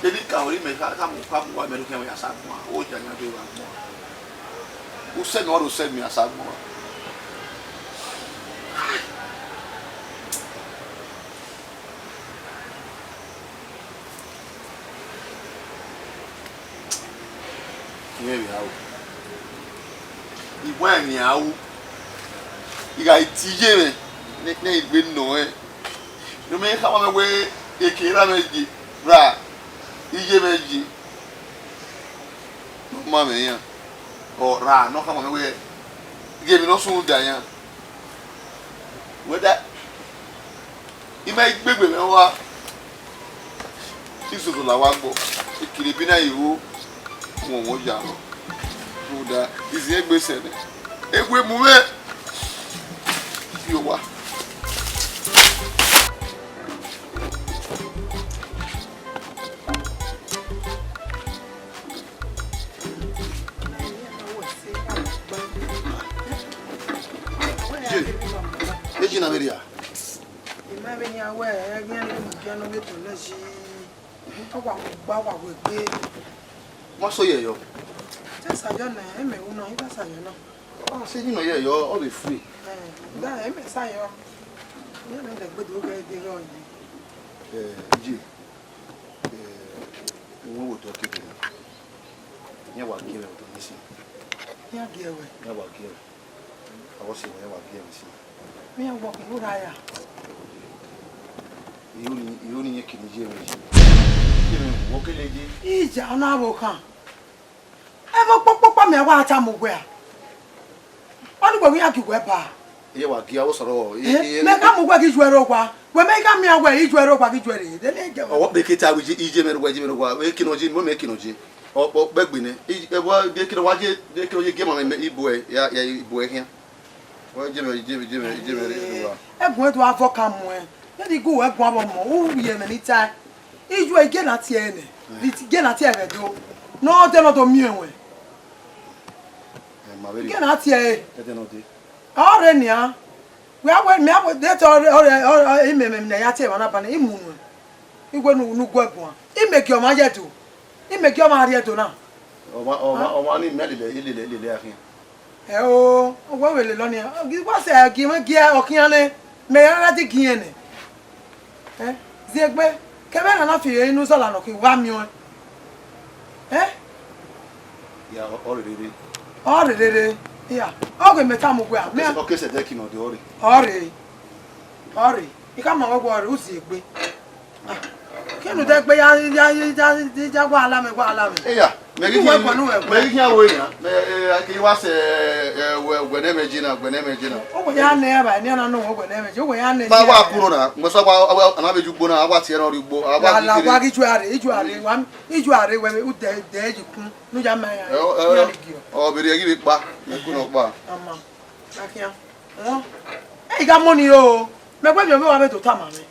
Eni ka ọre imẹ kha, kha mu, kha mu uwa, imẹ do khian ya sa guan, oja yan do ra guan. Usẹ ne ọ rre osẹ mẹ a sa guan. Irẹn vbe a ru. I wẹẹ ne a ru. I gha tie iye mwẹ ne, ne I gbe nọ rẹn. Ne ọ mẹ khama mwẹ wẹẹ eke erha mwẹ ye, ra iye mwẹ ye. Ne ọ ma mwẹ iran. Ọ ra ne ọ khama mwẹ wẹẹ, ghe emwi ne ọ sunu da iran. Wẹ da, I ma i gbegbe mwẹ wa, I zozo la wa gbọ, ekiriebi na i ru, wọnwọn ya rọ. Rhunmwuda, iziẹn egbe sẹ nẹ, ewe mu mwẹ, fi owa. Eji na vbe rria. Ima vbe yan wẹ, ẹghian ni mu igian nọ vbe tọn nẹ yi. Ọ wa mu gba, wa wẹ egbe. Ma sẹ yẹ yọ. Esa yọ nẹ, emẹ wu nọ, I gha sa yọ nọ. Ọ sẹ ni nọ yẹ yọ, ọ vbe free. Eh, da, emẹ sa yọ. Yẹ mẹ dẹ gbe do ghe de rọ yi. Eh, Ije, eh, wẹ wo do ke de na. Iran wa gie mwẹ odọ ni sin. Iran gie wẹ? Iran wa gie mwẹ. Avbe ọse mwẹ, iran wa gie mwẹ sin. Iran wa ke ura ya. Iro ni, iro ni yẹn kene iye mwẹ yi. Iye mwẹ, wo kele je. Ija, ọ na vbe okhan. Ẹmwẹ ọkpọkpọkpọ mẹ wa tama uwẹ a. Ọnii wẹ iran gie uwẹ ba. Iye wa gie avbe ọse rọ. Eh, mẹ ka mu uwẹ ghi yu ẹre owa. Wẹ mẹ gha miẹn wẹ i yu ẹre owa ghi yu ẹre. De ne gie wẹ? Ọwọ kpeke ta wẹ ije, ije mwẹ rugua, ije mwẹ rugua. Vbe kene ọ je, mẹ mẹ kene ọ je. Ọ, ọ kpẹgbe nẹ. I, ẹvbo, vbe kene wa je, vbe kene ọ je gie ma mẹ ibu ẹ, ya, ya ibu ẹ khian. Wẹ ije mwẹ, ije mwẹ, ije mwẹ, ije mwẹ rugua. Ẹguẹn do avọ ka muẹn. Vbene I gu wẹ guan vbe ọmọ, u rhie ẹmwẹ ne I tae. Iju ẹ, igie na tie ẹre nẹ, igie na tie ẹre vbe Ẹdo. Ne ọ dẹ ne ọ do miẹn ruẹ. Ẹ ma vberriọ. Igie na tie ẹre. Ẹdẹ ne ọ dee. Ọ rre nian. Wẹ a wẹ, mẹ a wẹ, de te ọre, ọre, ọre, imẹ, mẹ, mẹ ne ya tie ẹmwẹ na ba nẹ, I mu nuẹn. I wẹ ne u, ne u gu ẹre guan. Imẹ gie ọmwa ye Ẹdo. Imẹ gie ọmwa rrie Ẹdo na. Ọmwa, ọmwa, ọmwa ni mẹ lele, lele, lele a khian. Ẹ o, wẹ vbe lele ọnii, wa sẹ gie mwẹ gie ọ khian nẹ, mẹ ya ra di gie nẹ. Ẹ, ziegbe, kevbe na na fi inu zọla nọ khin, wa miẹn ọẹn. Ẹ? Ya, ọ, ọ rhe rere. Ọ rhe rere, ya. Ọ ghe mẹ tama uwẹ a, mẹ. Ọ ke sẹ dẹki nọ de ọ rre. Ọ rre. Ọ rre. I khama wẹ wẹ ọ rre, u ziegbe. Kinu de gbe ya, ya, ya, ya, ya, wa la mẹ, wa la mẹ. Eya, mẹ ghi, uwẹ guan, uwẹ guan, mẹ ghi khian ru eyan. Mẹ, eh, ke wa sẹ, eh, wẹ, wẹ ne mẹ je na, wẹ ne mẹ je na. Uwẹ ya nẹ ba, ni ana nọ wẹ ne mẹ je, uwẹ ya nẹ. Ma wa kuro na, mẹ sọ wa, wa, ana vbe ju ugbo na, wa tie na ri ugbo, wa la, wa ghi ju are, i ju are, wa, i ju are wẹ, u de, de yi kun, nu ya ma ya. Eh, eh, ya ni gi ọ. Ọ bẹrẹ ghi vbe kpa, ne ku nọ kpa. Ama, akia. Ẹ, I gha mọ ni o. Mẹ wẹ vbe ovbi uwa vbe do tama mwẹ.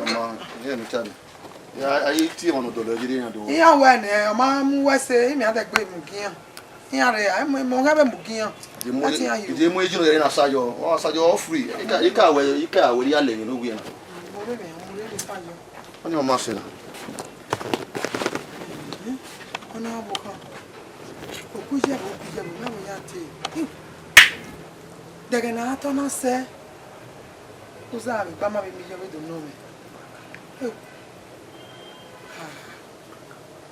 Ọma, iye ne u ta nẹ. Ya, a i tie emwa ne ọ dọlọ ye iran do. Iran wẹ nẹ, ọ ma mu wẹ ẹse, imẹ a dẹgbe mu gi iran. Iran rre, a mu, mu gha vbe mu gi iran. Je mu, a ti iran yo. Je mu eji nọ yẹre na sa yọ. Ọ sa yọ, ọ free. I ka, i ka wẹ, i ka wẹ ya lẹ emwi ne u wi na. Mo rre, mo rre sa yọ. Ọni ọ ma sẹ na. Ọni ọ vbe okhan. Oku iye, oku iye, mẹ wẹ ya te. Dẹghẹ ne a tọ na sẹ. Uza vbe gba ma vbe miẹn vbe do nọ mwẹ. Eh. Ah.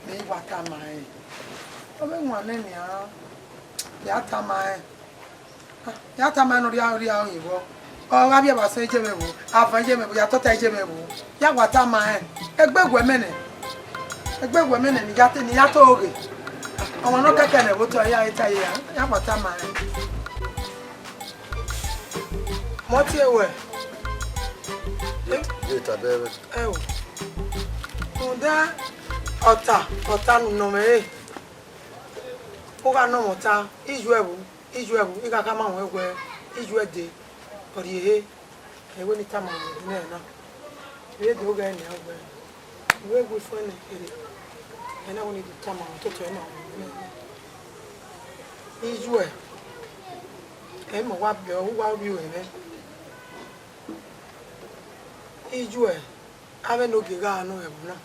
Mẹ i wa tama rẹn. Ọ vbe wan nẹ nian. Ya tama rẹn. Ah, ya tama rẹn ne ọ rhia, rhia orinmwẹ. Ọ gha vbiẹ vba sẹ iye mwẹ vbo. Avan iye mwẹ vbo, ya tota iye mwẹ vbo. Ya wa tama rẹn. Egbe wẹ mẹ nẹ. Egbe wẹ mẹ nẹ, ne I ya te, ne I ya to ghe. Ọmwa ne ọ kẹkẹ nẹ vbe otọ ya, I ta ye ya. Ya wa tama rẹn. Mọ tie wẹ. Ye, ye ta bẹrẹ. Ẹ o. Rhunmwuda ọta, ọta ne u nọ mwẹ re. U gha nọ mwẹ ọta, i ju ẹvbo, i ju ẹvbo, I gha khama ruẹ wẹ, i ju ẹde, ọ rhie ehe. Ẹ wẹ ne I tama ruẹ nẹ na. Vbe do ghẹ nian wẹ, u vbe gu ifuẹn nẹ kherhe. Ẹ na wẹ ne I do tama ruẹ, toto ẹ na wẹ nẹ na. I ju ẹ, ẹ mẹ wa biẹ, u wa rhie ruẹ mwẹ. I ju ẹ, avbe enogie gha nọ ẹvbo na.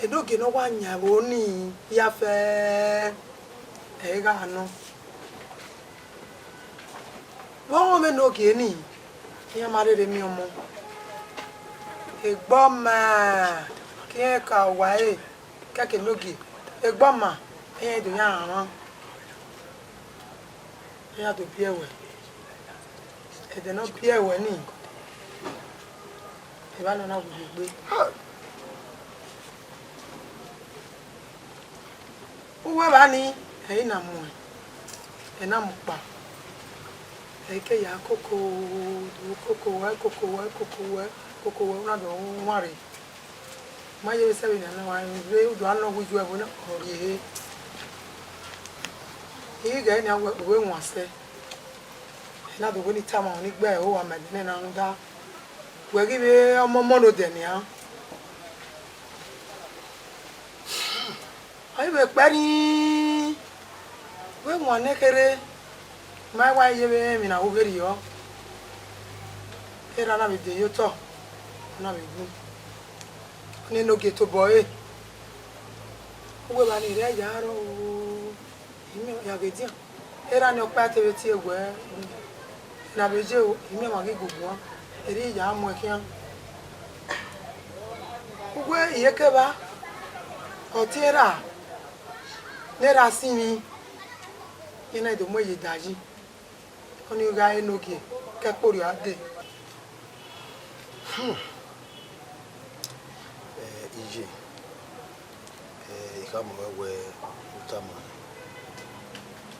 Enogie ne ọ wa yan ẹvbo ni ya fẹ, ẹ i gha nọ. Vbe ọmwa enogie ni, iran ma rherhe miẹn ọmọ. Egbe ọma, ke irẹn ka owa ẹre, kẹkẹ enogie, egbe ọma, iran do ya rhanmwa. Iran do biẹ wẹ. Ẹdẹ ne ọ biẹ wẹ ni, evba nọ na wu egbe. Uwu evba ni, ẹ i na muẹn, ẹ na mu kpa, ẹ i ke ya koko, koko wẹ, koko wẹ, koko wẹ, koko wẹ, u na do wanre. Ma ye vbe sẹ vbene a na wa rre, u do a nọ wẹ iye ẹvbo na, ọ rhie ehe. I ghi ghẹ nian wẹ, u vbe wan sẹ. Ẹ na do wẹ ne I tama ruẹ ne I gbe ẹre ho uwa ma ẹdẹ nẹ na rhunmwuda wẹ ghi vbe ọmọ ọmọ ne odẹ nian. Ọ i vbe kpẹrin, wẹ wan nẹ kherhe, ma i wa ye vbe emwi na ru vberriọ, erha na vbe de ye otọ, ọ na vbe gun. Ọnii ne ogie tobọ ẹre, uwu evba ni rre ya rrọọ o. Imẹ ya ghe dian. Erha ni ọkpa te vbe tie wẹ, ne a vbe ye o, imẹ ma ghi gu guan, erha I ya muẹn khian. Uwẹ iyeke vba, ọtẹn erha, ne erha sinmwi, iran na do mu ẹre ye Dayi. Ọnii gha re ne ogie ke ẹkpo rhia dee. Hmm. Eh, iye, eh, I khama ruẹ wẹẹ u tama nẹ,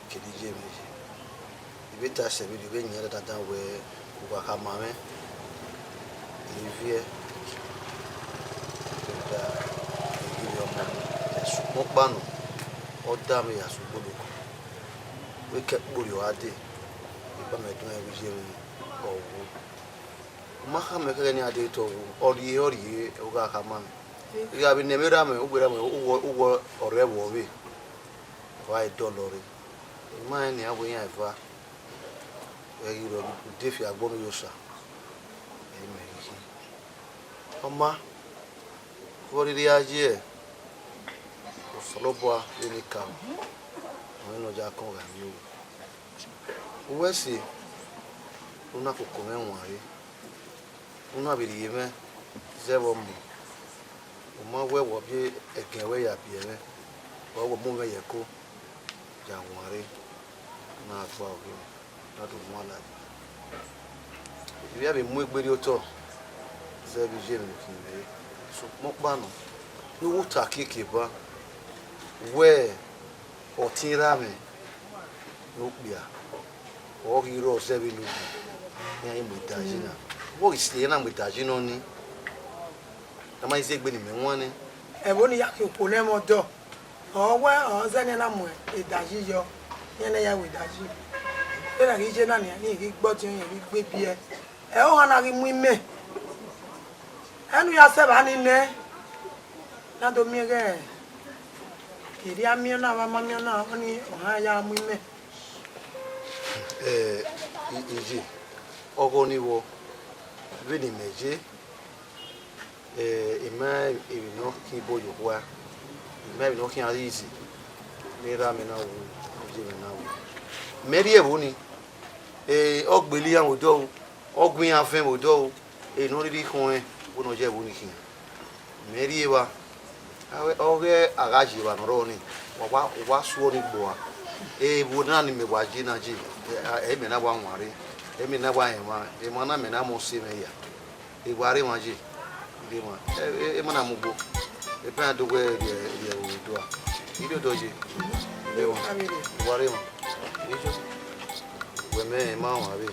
kevbe iye mwẹ ye. I vbe ta sẹ vberriọ, I vbe yan dandan wẹẹ u gha khama mwẹ, I viẹ, rhunmwuda I ghi re ọmọ mwẹ, sokpan ọkpa nọ, ọ da mwẹ ya sẹ ugboloko, vbe ke ẹkpo rhia dee, I kpa mẹ dun ẹn vbe iye mwẹ ọ wu. U ma khama ẹkhẹghẹ ne iran dee te ọ wu, ọ rhie, ọ rhie, u gha khama mwẹ. I gha vbe nẹ ẹmwẹ erha mwẹ, uwu erha mwẹ, uwu, uwu ọre ẹvbo ọ vbe, ọ gha dọlọ rre. I ma rẹn nian wẹẹ iran eva, ẹ ghi rrọọ, u de fi agbọn ye Osa, ẹ i mẹ ghi khin. Ọ ma, vbe ọ rhirhi gha ye, Osanobua vbene I ka, ọ rẹn ne ọ ya kọn gha miẹn owa. Uwẹ ẹse, u na koko mwẹ wanre, u na vbe rhie mwẹ zẹ vbe ọmọ. U ma wẹ wẹ ọ biẹ ẹgẹn ruẹ ya biẹ mwẹ, ọ wẹ mu mwẹ ye ẹko ya wanre, na gba oghe mwẹ, na do wan ladian. I vbe ya vbe mu egbe rrie otọ zẹ vbe iye mwẹ ne I khin vbe re, sokpan ọkpa nọ, ne uwu ta kiekie ba wẹ ọtẹn erha mwẹ ne okpia, ọ ghi rrọọ zẹ vbene ugbẹn, iran i mu Dayi na. Vbọ ghi si iran na mu Dayi nọ nii, a ma i zẹ egbe ne imẹ wan nẹ. Ẹvbo ne I ya khian okhuo ne ẹmwẹ ọdọ, ọ wẹ ọ zẹ ne a na mu Dayi yọ, iran ne ya ru Dayi. Vbene a ghi ye na nian, ne I ghi gbe ọdiọn, iran ghi gbe biẹ. Ẹ i re ọmwa na ghi mu imẹ. Ẹ ne u ya sẹ evba nii nẹ, ne a do miẹn ighẹ erriọ a miẹn ọna, avbe a ma miẹn ọna, ọnii ọhan ya mu imẹ. Eh, I- iye, ọghọ nii vbọ, vbene imẹ ye, eh, I ma emwi ne ọ khian ibo ye okhua, I ma emwi ne ọ khian ghi izi, ne erha mwẹ na wu, iye mwẹ na wu. Mẹ rhie ẹvbo nii, eh, ọ gbele iran vbe odọ o, ọ gu iran vẹn vbe odọ o, emwi ne ọ rhirhi khọn rẹn, vbene ọ ye ẹvbo nii khian. Mẹ rhie evba, ọ ghẹ a gha ye evba ne ọ rrọọ nii, wa wa, wa suọ ni gbe ua. Evbo na ni mẹ wa ye na ye, ẹ, ẹ, imẹ na wa wanre, ẹ, imẹ na wa rẹn emwa, emwa na mẹ na mu ọse mwẹ ya. Evba rre emwa ye, rre emwa, ẹ, ẹ, emwa na mu ugbo, epa iran do wẹ rhie, rhie ẹvbo vbe odua. I rhie odọ ye, rre emwa, wa rre emwa. Ijo. Wẹ mẹ ma wan vbe.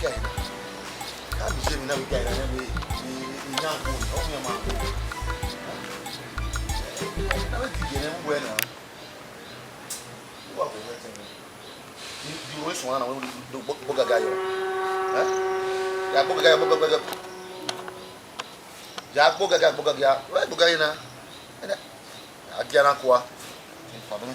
Ka ina. Ka mi je mi na mi ka ina ne mi, mi, mi na go, ọ mi ma go. Na mi ti gele mu wẹ na. Wa go wẹ te mi. Di, di ro isun ana, do gbo, gbo gaga yo. Eh? Ya gbo gaga yo, gbo, gbo, gbo, gbo. Ya gbogagia, gbogagia, wẹ gbogagia na. Ẹnẹ, a gia na kua. Fa do.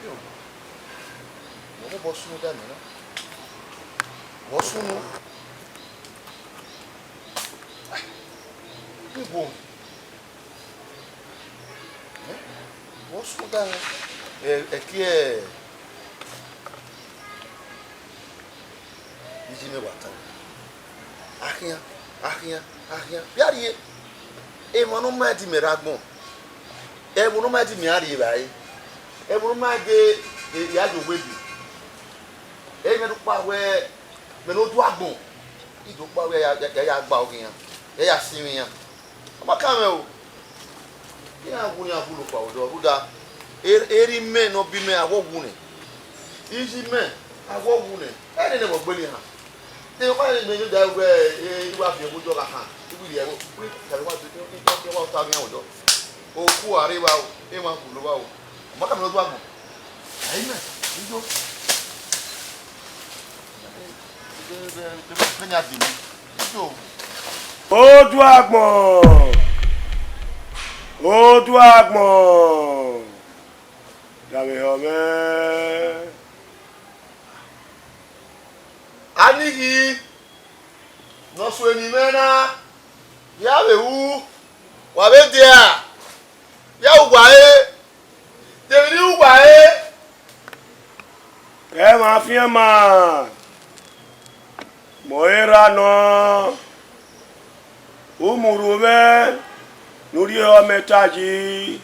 Yo, wẹ ọmọ bọ sunu da nẹ na. Wọ sunu. Ibo? Wọ sunu da nẹ. Ẹ, ẹki ẹ, iye mẹ wa ta. Akhian, akhian, akhian. Vbe a rhie, emwa ne ọ ma di mẹ rre agbọn, ẹvbo ne ọ ma di mẹ a rhie evbare, ẹvbo ne ọ ma de, e, ya ye owe bi. Ẹ i mwẹ do kpa wẹ, mẹ ne oduagbọn, I do kpa wẹ ya, ya, ya gba oghe iran, ya, ya sinmwi iran. Ọ ma kan mwẹ o. Iran wu ne iran wu lo kpa odọ, rhunmwuda, erha imẹ ne ọ bi mẹ, a wọ wu nẹ. Iye imẹ, a wọ wu nẹ. Ẹ nene ẹvbo gbele iran. De ọkpa ne mẹ da wẹ, e, I wa fi ẹvbo odọ gha khan, I wi rhie ẹvbo, I wa ta iran odọ. Oku a rre evba o, emwa wu lo vba o. Ọ ma kan mwẹ ne oduagbọn. Aimẹ, ijo. Vbene a di mẹ, ijo. Oduagbọn! Oduagbọn, davbe ehọ mwẹ. Anighi ne ọ sue ne imẹ na, ya vbe ru, wa vbe dia, ya uwa re, de emwi ne uwa re. Ẹ mwa fian ma, mẹ ọre erha nọ, umurhu mwẹ ne u rhie ọmẹ ta yi,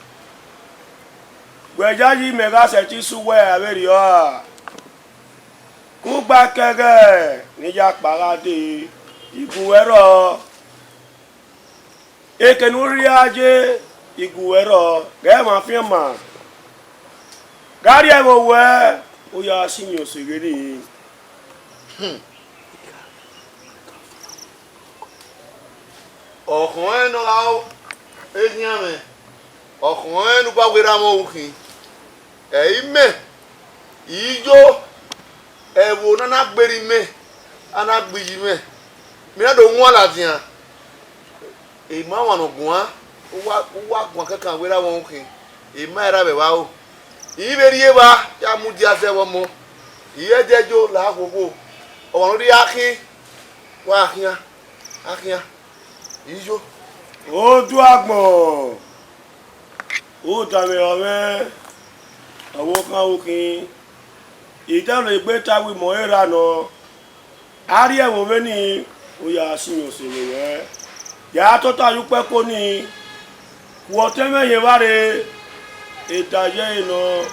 wẹ yayi mẹ gha sẹtin sẹ uwẹ vberriọ ra? Kugba kẹghẹ ne I ya kpa gha dee, I gu uwẹ rrọọ. Eke ne u rhie a ye, I gu uwẹ rrọọ, ghẹ mwa fian ma. Gha rhie ẹvbo wẹ, u ya sinmwi oseghe nii. Ọ khọn ẹn ne ọ gha ru eghian mwẹ, ọ khọn ẹn ne u gba werriẹ amwẹ ru khin. Ẹ i mẹ, I yo ẹvbo ne a na gberra imẹ, a na gbe iyi mwẹ, mẹ na do wan ladian. Emwa ọmwa ne ọ guan, u wa, u wa guan kẹkan werriẹ amwẹ ru khin, emwa i ra vbe vbe aro. I vbe rhie evba ya mudia zẹ vbe ọmọ, I re ẹdẹ yo la okhuo okhuo, ọmwa ne ọ rhie a khin, wa khian, a khian, I yo. Oduagbọn, u danmwehọ mwẹ, ọvbokhan ru khin, I dẹrẹ egbe ta wẹ mẹ ọre erha nọ. A rhie ẹvbo mwẹ nii, u ya sinmwi oseghe wẹ. Ya tota ye ukpẹko nii, ku ọtẹn mwẹ hin evbare, eda ye ẹre nọ,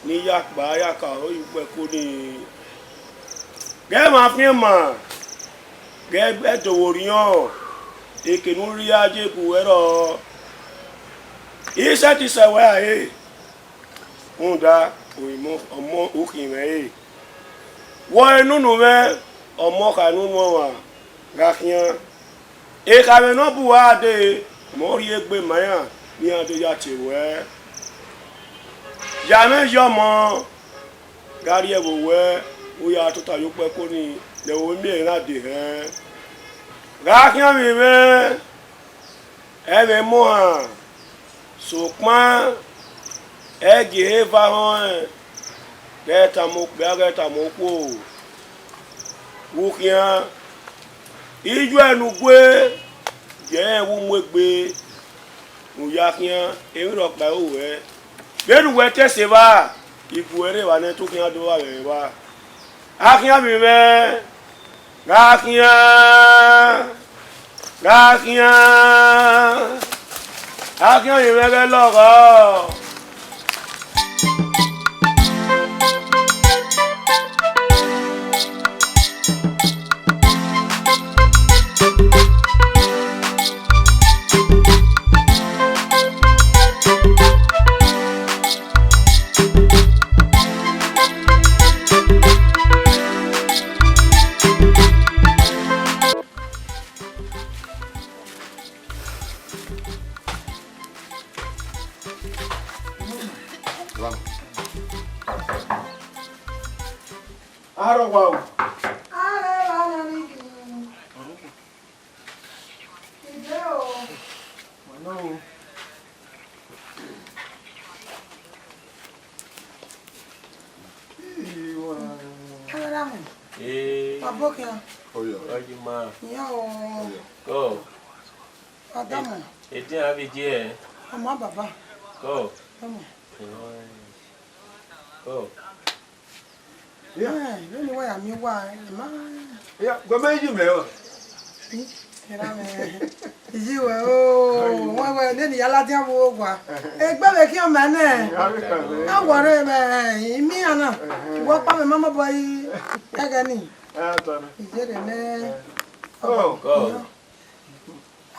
ne I ya kpa ya ka aro ye ukpẹko nii. Ghẹ mwa fian ma, ghẹ ẹdẹ vbe orhiọn, eke ne u rhie a ye gu uwẹ rrọọ. I sẹtin sẹ wẹ rae, rhunmwuda ọmọ ukhin mwẹ re. Wẹ ọre nunu mwẹ, ọmọ kha nunu ọmwa gha khian. Ekhaemwẹ ne ọ bu uwa dee, mẹ ọ rhie egbe ma iran ne iran do ya tie ruẹ. Ya mwẹ yi ọmọ, gha rhie ẹvbo wẹ, u ya tota ye ukpẹko nii, ne ẹvbo miẹn na dehẹ. Gha khian vbe mwẹ, ẹ i mwẹ imuohan, sokpan ẹ i gie ehe eva họẹn, ghẹ tama okpia, ghẹ tama okhuo. Vbe u khian, iyuẹ ne u gue, ye ẹre vbe u mu egbe ne u ya khian, emwi rhọkpa i ru ruẹ. Vbene uwẹ te sẹ evba, I gu uẹ rre evba nẹ, te u khian do vba vbe evba. A khian vbe mwẹ, gha khian, gha khian, a khian vbe mwẹ ghẹ lọghọ. Arọghwa o. Arẹghwa na ni gini. Ide o. Wano o. Iwa. Kameraman. Ee. Wa bọ khian. Oyo. Ọyima. Iyan o. Oyo. Go. Wa dọmọ. Edian avbe iye. Ọmọ baba. Go. Dọmọ. Go. Yeah. Eh, vbene wa ya miẹn uwa, ẹ ma. Yeah, gu mẹ yi mẹ o. Ih, kẹra mẹ. Iyi wẹ o, wẹ wẹ, nene ya ladian vbe owa. Egbe vbe khian mẹ nẹ. A wọrọ mẹ, imi iran na. Wọ kpa mẹ ma mobọ yi ẹghẹ ni. Iyẹrẹ nẹ. Oh. Go.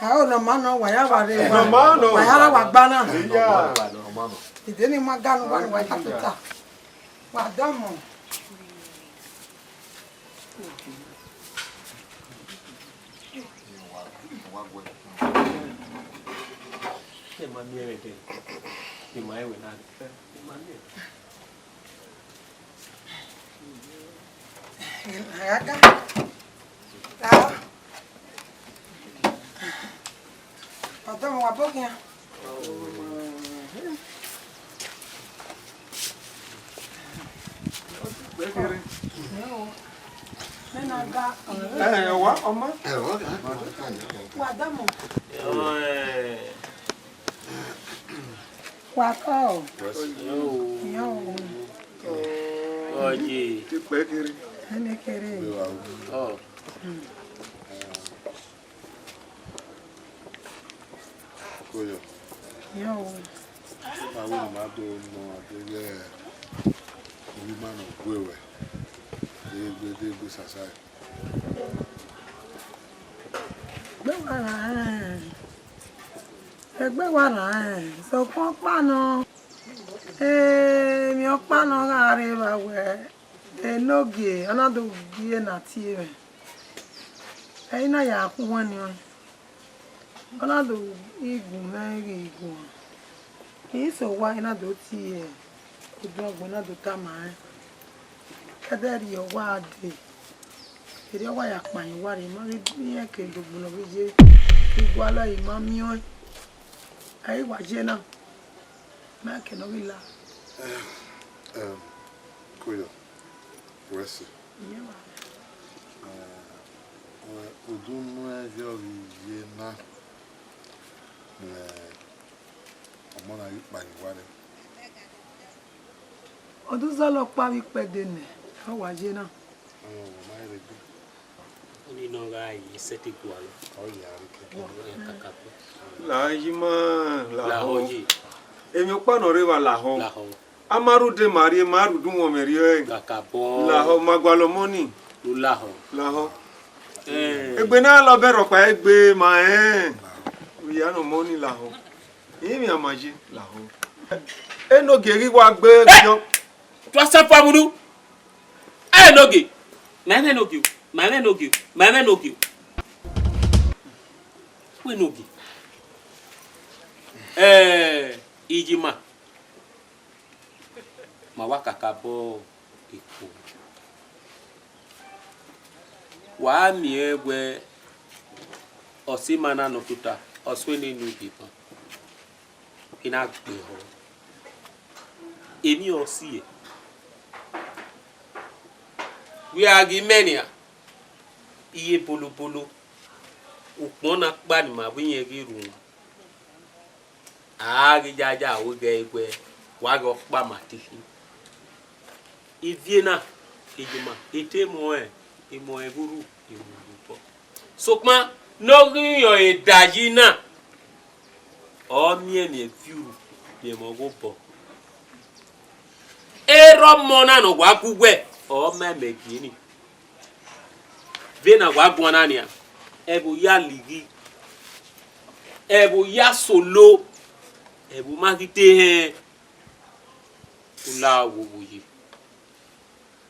A o nọ ma nọ, wa ya wa rre, wa, nọ ma nọ, wa ya ra wa gba na. Iya. Ide ni ma ga nu wa ni wa ya tota. Wa dọmọ. Ẹ ma miẹn ẹmwẹ dẹ, ẹ ma ẹwẹ na dẹ, ẹ ma miẹn. Aga. Ra. Ọdọ mẹ wa bọ khian. Ẹ, ọ wa, ọ ma. Wa dama. Wa kọ. Yo. Ọye. Ẹnẹ kere. Ọ. Koyọ. Yo. Ma wẹ ne ma do nọ adeghẹ ovbi ima ne ọ gue ruẹ. Degbe, degbe sasa. Egbe wa ra rẹn. Egbe wa ra rẹn. Sokpan ọkpa nọ. Emwi ọkpa nọ gha rre evba wẹ, enogie, ọ na do gie ne a tie mwẹ. Ẹ i na ya khu uwẹ nian. Ọ na do igun mwẹ ghi guan. I so owa, I na do tie oduagbọn, na do tama rẹn. Ẹdẹ rhie owa dee, erriọ wa ya kpayan owa rre, ma ghi miẹn ke do gbolo vbe ye, I gualọ, I ma miẹn ọẹn. Ẹ i wa ye na, ma ke ne ọ ghi la. Em, Koyọ, wẹ sẹ. Iye wa. Eh, udu mu ẹn viọ ghi ye na, ne ọmọ na ghi kpayan owa rre. Ọ do zọlọ ọkpa vbe ikpẹdẹ nẹ, ọ wa ye na. Ọ ma rre egbe. Ọni nọ gha ye sẹtin gualọ. Ọ ya rre kẹ. Ọ ya kakabọ. La yi ma, lahọ. Lahọ ye. Emwi ọkpa ne ọ rre evba lahọ. Lahọ. A ma rhunmwuda ma rrie, ma rhunmwuda uwọnmwẹ rrie. Kakabọ. Lahọ, ma gualọ ọmọ ni. Lahọ. Lahọ. Eh. Egbe na lọ bẹrẹ ọkpa egbe ma rẹn. Oya ne ọmọ ni lahọ. Iyẹn emwi a ma ye lahọ. Enogie ghi wa gbe. Eh! Viọ. Tua sẹ fua mudu. Enogie. Ma mwẹ enogie o. Ma mwẹ enogie o. Ma mwẹ enogie o. Wẹ enogie. Eh, Iyima. Ma wa kakabọ eko. Wa miẹn wẹ ọse ima na nọ tota, ọ suẹn ne enogie ban. I na gbe ehọ. Emwi ọ si ẹe. Wẹ a ghi mẹ nian, iye bolobolo, ukpọn na kpa ne ima vbe irẹn ghi rhunmwu. A ghi ya ya ru ghe wẹ, wa ghe ọkpa ma te khin. Ivie na, Iyima, I te mu ẹn, I mu ẹn vbe urhu, I mu ẹn vbe obọ. Sokpan ne ọ ghi rẹn ọre da yi na, ọ miẹn emwi ẹviurhu, miẹn ẹmwẹ ọghe obọ. Erha ọmọ na ne ọ wa gu uwẹ, ọ ma ẹmwẹ gie ni. Vbene a wa guan na nian, ẹvbo ya lighi, ẹvbo ya solo, ẹvbo ma ghi te hẹn, u la wo wo ye.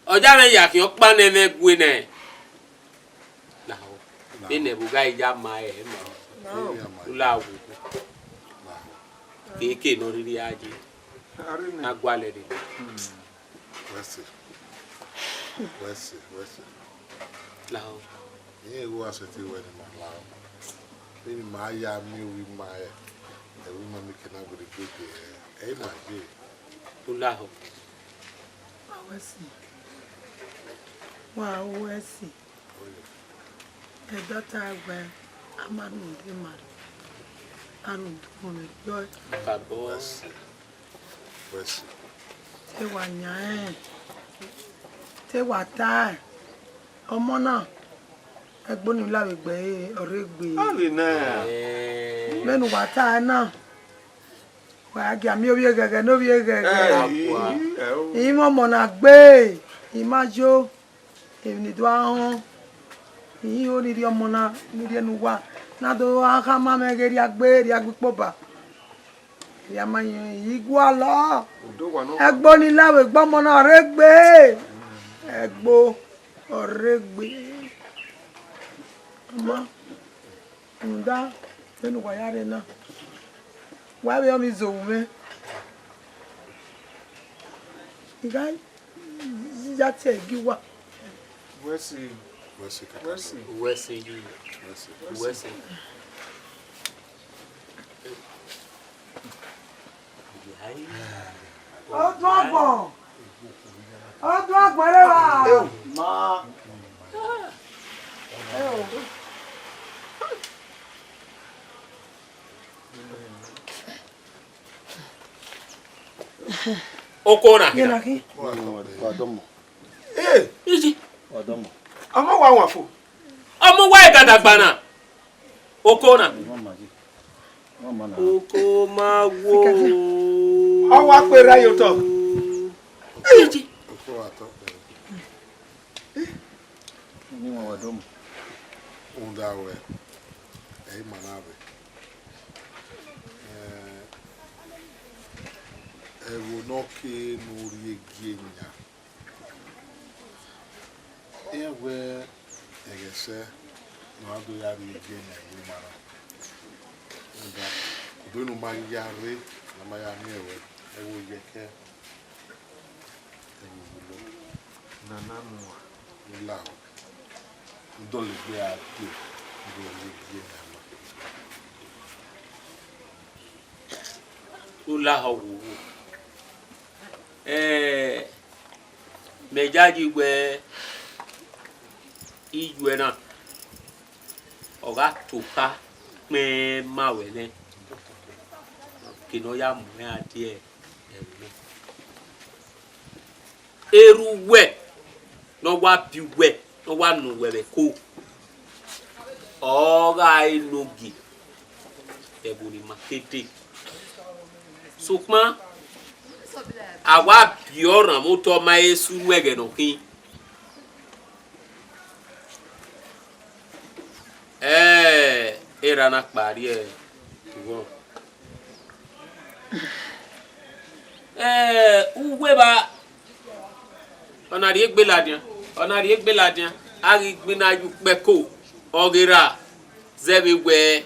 Ọ ya mwẹ ya khian ọkpa ne ẹmwẹ gue nẹ. Na, vbene ẹvbo gha ya ma ẹre ma, u la wo wo. Keke ne ọ rhirhi a ye, a gualọ ẹre. Wẹ sẹ, wẹ sẹ, wẹ sẹ. Lahọ. Irẹn ghi wa sẹtin wẹ ne ima lahọ. Vbene ima ya miẹn ovbi ima rẹn, ẹvbo ima miẹn ke na werriegbe de, ẹ i ma ye. U lahọ. Wa wẹ sẹ. Wa wẹ sẹ. Ẹdọta wẹ, a ma rhunmwuda ima rre, a rhunmwuda uwọnmwẹ rriọ. Kakabọ. Wẹ sẹ. Te wa yan ẹn, te wa ta ẹn, ọmọ na, ẹgbo ni la vbe egbe ẹre, ọ rre egbe. Vbene uwa ta ẹn na, wa gia miẹn ovbi eghẹghẹ ne ovbi eghẹghẹ. Ẹ, i, ẹ, o. I mwẹ ọmọ na gbe, I ma yo. Emwi ne I do a họn, I ho ne I rhie ọmọ na, ne I rhie ne uwa, ne a do gha khama mwẹ ghe erriegbe, erriegbe ikpoba. Erriegbe ma yẹn, I gualọ. Ẹgbo ni la vbe egbe ọmọ na ọ rre egbe. Ẹgbo ọ rre egbe. Ọma, rhunmwuda vbene uwa ya rre na, wa vbe ọmọ izohu mwẹ. I gha ya tie ẹre gie uwa. Wẹ sẹ. Wẹ sẹ, Wẹ sẹ. Wẹ sẹ yi. Wẹ sẹ. Wẹ sẹ. Ọdún ọgbọ̀n. Ọdún ọgbọ̀n rẹ wa. Ma. Oko na. Yẹn na khin. Wa dọmọ. Ee, iji. Wa dọmọ. Ọmọ wa wan fo. Ọmọ wa ẹgadagba na. Oko na. Oko ma wo. Ọ wa kpe ra ye otọ. Iji. Oko wa tọ kpẹre. Ni wan wa dọmọ. Rhunmwuda wẹ, ẹ i ma na vbe. Eh, ẹvbo ne ọ ke ne u rhie gie yan. Iran wẹ ẹghẹ sẹ ne ọ do ya rhie gie yan ẹvbo ima na. Rhunmwuda, obọ ne u ma ghi ya rre, ne a ma ya miẹn wẹ, ẹvbo yẹkẹ. Nana mua. Lahọ. Dọlegbe a dee, dọlegbe a ma. U lahọ wowo. Eh, mẹ yayi wẹ iyuẹ na, ọ gha tokha kpẹn ma wẹ nẹ, ke ne ọ ya mu iran die ẹvbo na. Erha uwẹ ne ọ wa biẹ uwẹ, ne ọ wa nọ uwẹ vbe ẹko, ọ gha re enogie vbe ẹvbo ne ima ke dee. Sokpan a wa biẹ ọrhan vbe otọ ma he sunu ẹghẹ ne ọ khin. Ẹ, erha na kpa rrie ivọn. Ẹ, uwu evba, ọ na rhie egbe ladian, ọ na rhie egbe ladian, a ghi gbinna ye ukpẹko, ọ ghe ra zẹ vbe wẹ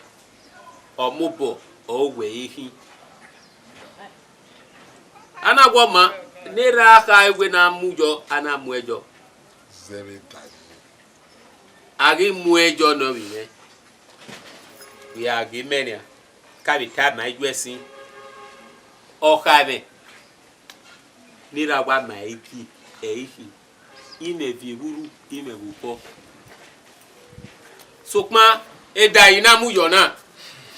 ọ mobọ, ọ wẹ ẹre khin. A na wẹ ọma, ne erha kha wẹ ne a mu yọ, a na mu ẹyọ. Zẹ vbe da yi. A ghi mu ẹyọ nọ vbe mwẹ, vbe a ghe mẹ nian, ka vbe tama ijuẹsin. Ọkha mwẹ ne erha wa ma ẹre gie, ẹre khin, imẹ viọ evburhu, imẹ vbe obọ. Sokpan edayi ne a mu yọ na,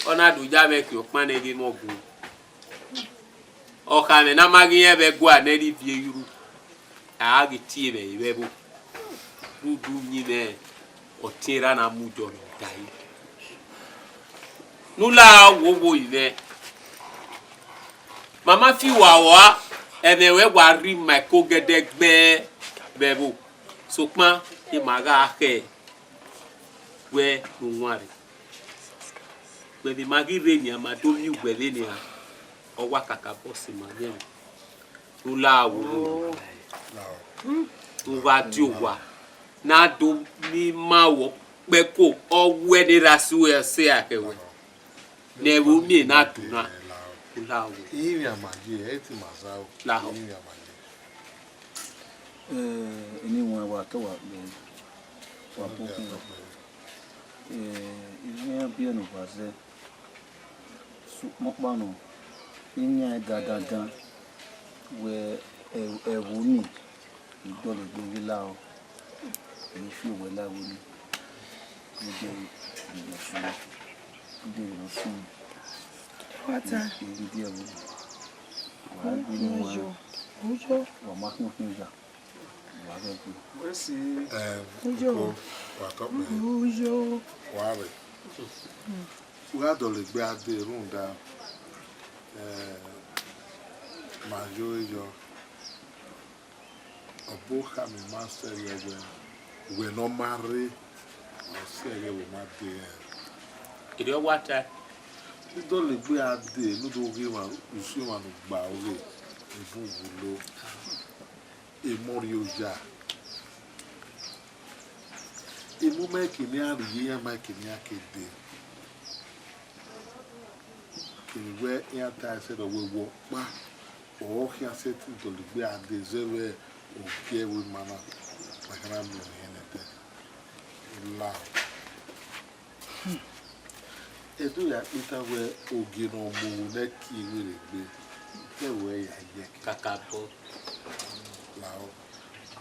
ọ na do ya mwẹ khian ọkpan nẹ vbe emọ gun. Ọkha mwẹ ne a ma ghi rẹn vbe ẹguae ne ẹre viọ evburhu, a ghi tie mwẹ vbe ẹvbo, rhunmwuda uyinmwẹ ọtiẹn erha na mu yọ ne ọ dae. Ne u la wowo ivẹ. Ma ma fi uwa rua, ẹmwẹ ruẹ wa rri ima ẹko gẹdẹgbẹ vbe ẹvbo, sokpan ima gha khẹ wẹ ne u wanrre. Wẹ vbe ima ghi rre nian, ma do miẹn uwẹ vbe nian, ọ wa kakabọ sẹ ima vbe ẹvbo. U la wowo. U gha die owa ne a do miẹn ima vbe ọkpẹko, ọ wẹ ne erha sẹ uwẹ sẹ a khẹ wẹ. Ne ẹvbo miẹn na duna, u la wowo. Ivbian ma ye, ẹ i te ima zaro. Lahọ. Ivbian ma ye. Eh, eni wan wa tọ wa kpẹre, wa bọ khin. Eh, ivbian biẹ ne uwa zẹ. Sokpan ọkpa nọ, I yan ẹn dandandan wẹ ẹ-, ẹvbo ni, I dọlegbe vbe lahọ, I fi owẹ la ẹvbo ni, I de vbe sunu, I de vbe sunu, Wa ta. I, I de ẹvbo ni. Wa gbe inu wan, Uyo. Uyo. Wa ma khian khian ya. Wa ghẹ gbe. Wẹ si. Em, Uyo. Oko, wa tọ kpẹre. Uyo. Wa rre. U gha dọlegbe a dee rhunmwuda, eh, ma yo ẹre yọ. Ọbokhan mwẹ ma sẹrriọ wẹ, wẹ ne ọ ma rre, ọ sẹrriọ wẹ ma dee rẹn. Erriọ wa tae. Ne u dọlegbe a dee, ne u do ghe emwa, usun emwa ne u gba ọghe, ebun wulo, emọ rrie oya. Emọ ma ke ne iran rhie, iran ma ke ne iran ke dee. Kevbe wẹ iran ta ẹsẹrẹ wẹ wẹ ọkpa, ọ khian sẹtin dọlegbe a dee zẹ vbe ogie ẹvbo ima na, ma khian na miẹn ọnii nẹdẹ. La. Ẹdẹ ya kpeta wẹ ogie ne ọ mu ru nẹ ke vberriegbe. Ẹwẹ ya ye ẹki. Kakabọ. Lahọ,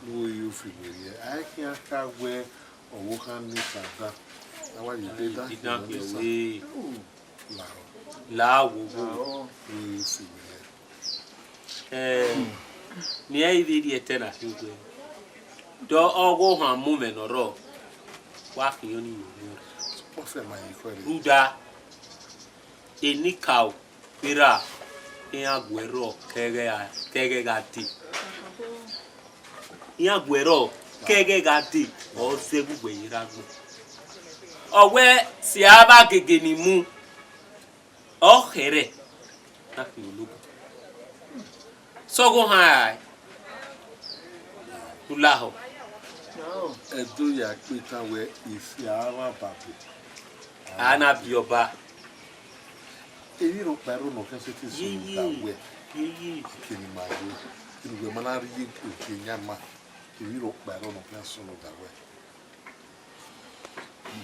ne uwẹ ye ofi werriẹ, a i khian kha wẹ ọvbokhan ne Satan, a wa ye deda Dida khian khian ọvbokhan ne Satan. Lahọ. La wo wo. Lahọ, ne uwẹ ye ofi werriẹ. Eh, ne irẹn i vbe rhie ẹtẹ na khin uwẹ. Dọ ọghọ ohan mu mwẹ ne ọ rrọọ, wa khian ọnii ye owiẹ. Ọsẹ ma ye ikhuẹrhẹ. Rhunmwuda, enikaro, erha, iran gu ẹrrọ ke ẹghẹ gha, ke ẹghẹ gha dee. Iran gu ẹrrọ ke ẹghẹ gha dee, ọ zẹ ẹghẹ uwẹ ye erha agbọn. Ọ wẹ sẹ avbe agege ni mu, ọ khẹrẹ, na khin ologbo. Sẹ ọghọ ohan rae, u lahọ. Ẹdo ya kpe itan wẹ, isi a vba babo. A na biẹ ọba. Emwi rhọkpa ẹro ne ọ khian sẹtin sunu da wẹ, eke ne ima yo, kene uwẹ ma na rhie ogie yan ima, emwi rhọkpa ẹro ne ọ khian sunu da wẹ.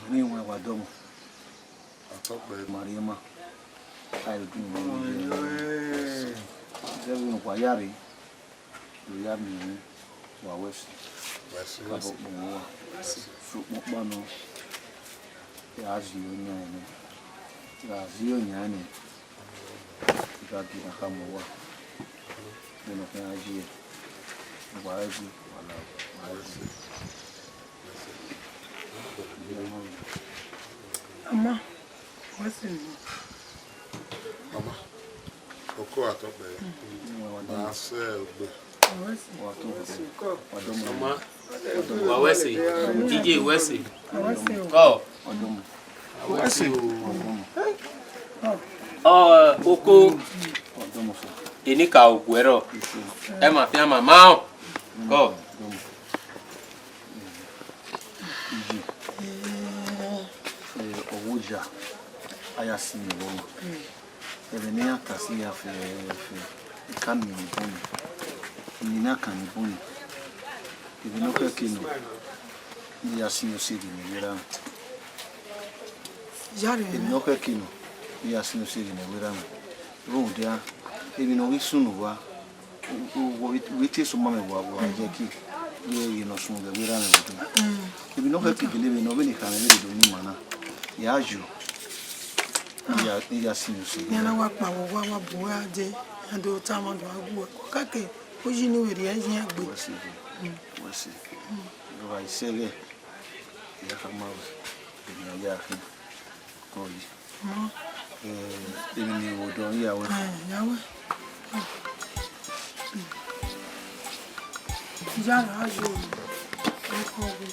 Emwi wẹ wa dọmọ. Atọkpẹ. Ma rhie ma. A i ru unu. Zẹ vbene uwa ya rre. Do ya miẹn emwi, wa wẹ ẹse. Wẹ ẹse. Kabọ kpọnmwẹ uwa. Wẹ ẹse. Sokpan ọkpa nọ, I gha zẹ oyan nẹ. I gha zẹ oyan nẹ, I gha gie ne a khama uwa. Vbene ọ khian ye, uwa rre egbe, wa la, wa rre egbe. Ama, wẹ ẹse nọ. Ama, oko atọkpẹ, ma sẹ ogbe. Wẹ ẹse. Ama, wa wẹ ẹse, J J wẹ ẹse. Wẹ ẹse o. Kọ. Wẹ ẹse o. Ọ, oko. Enikaro gu ẹrrọ. Ẹ ma fian ma ma ọ. Kọ. Iye, eh, ọvbokhan, a ya si mwẹ vbọ. Ẹmwẹ ne iran ka si ya fẹẹrẹfẹ, I ka miẹn ni bun, emwi ne a kan ni bun. Emwi ne ọ khẹke nọ, ne I ya si ose ghi mwẹ vbe erha mwẹ. Emwi ne ọ khẹke nọ, ne I ya si ose ghi mwẹ vbe erha mwẹ. Rhunmwuda, emwi ne ọ ghi sunu uwa, Wẹ te sẹ ọma mwẹ wa, wa ye ẹki, vbe ẹre ne ọ sunu vbe erha mwẹ vbe odọ. Emwi ne ọ khẹke gele vbe nọ, vbene I khama mwẹ vbe rre do ne ima na, I gha yo, I ya, I ya si use. Iran na wa kpao vbe owa, wa bu uwa dee, iran do tama do gha gu uwa. Khẹke, uyi ne uwẹ rhie iran gbe. Wẹ ẹse, wẹ ẹse. Vbe a i sẹ ẹghẹ, I ya khama ruẹ, emwi ne a ya khin. Kọ yi. Emwi ne I vbe odọ, I ya wẹ. Eh, ya wẹ. Ya ra yo. Ọkọ ghe.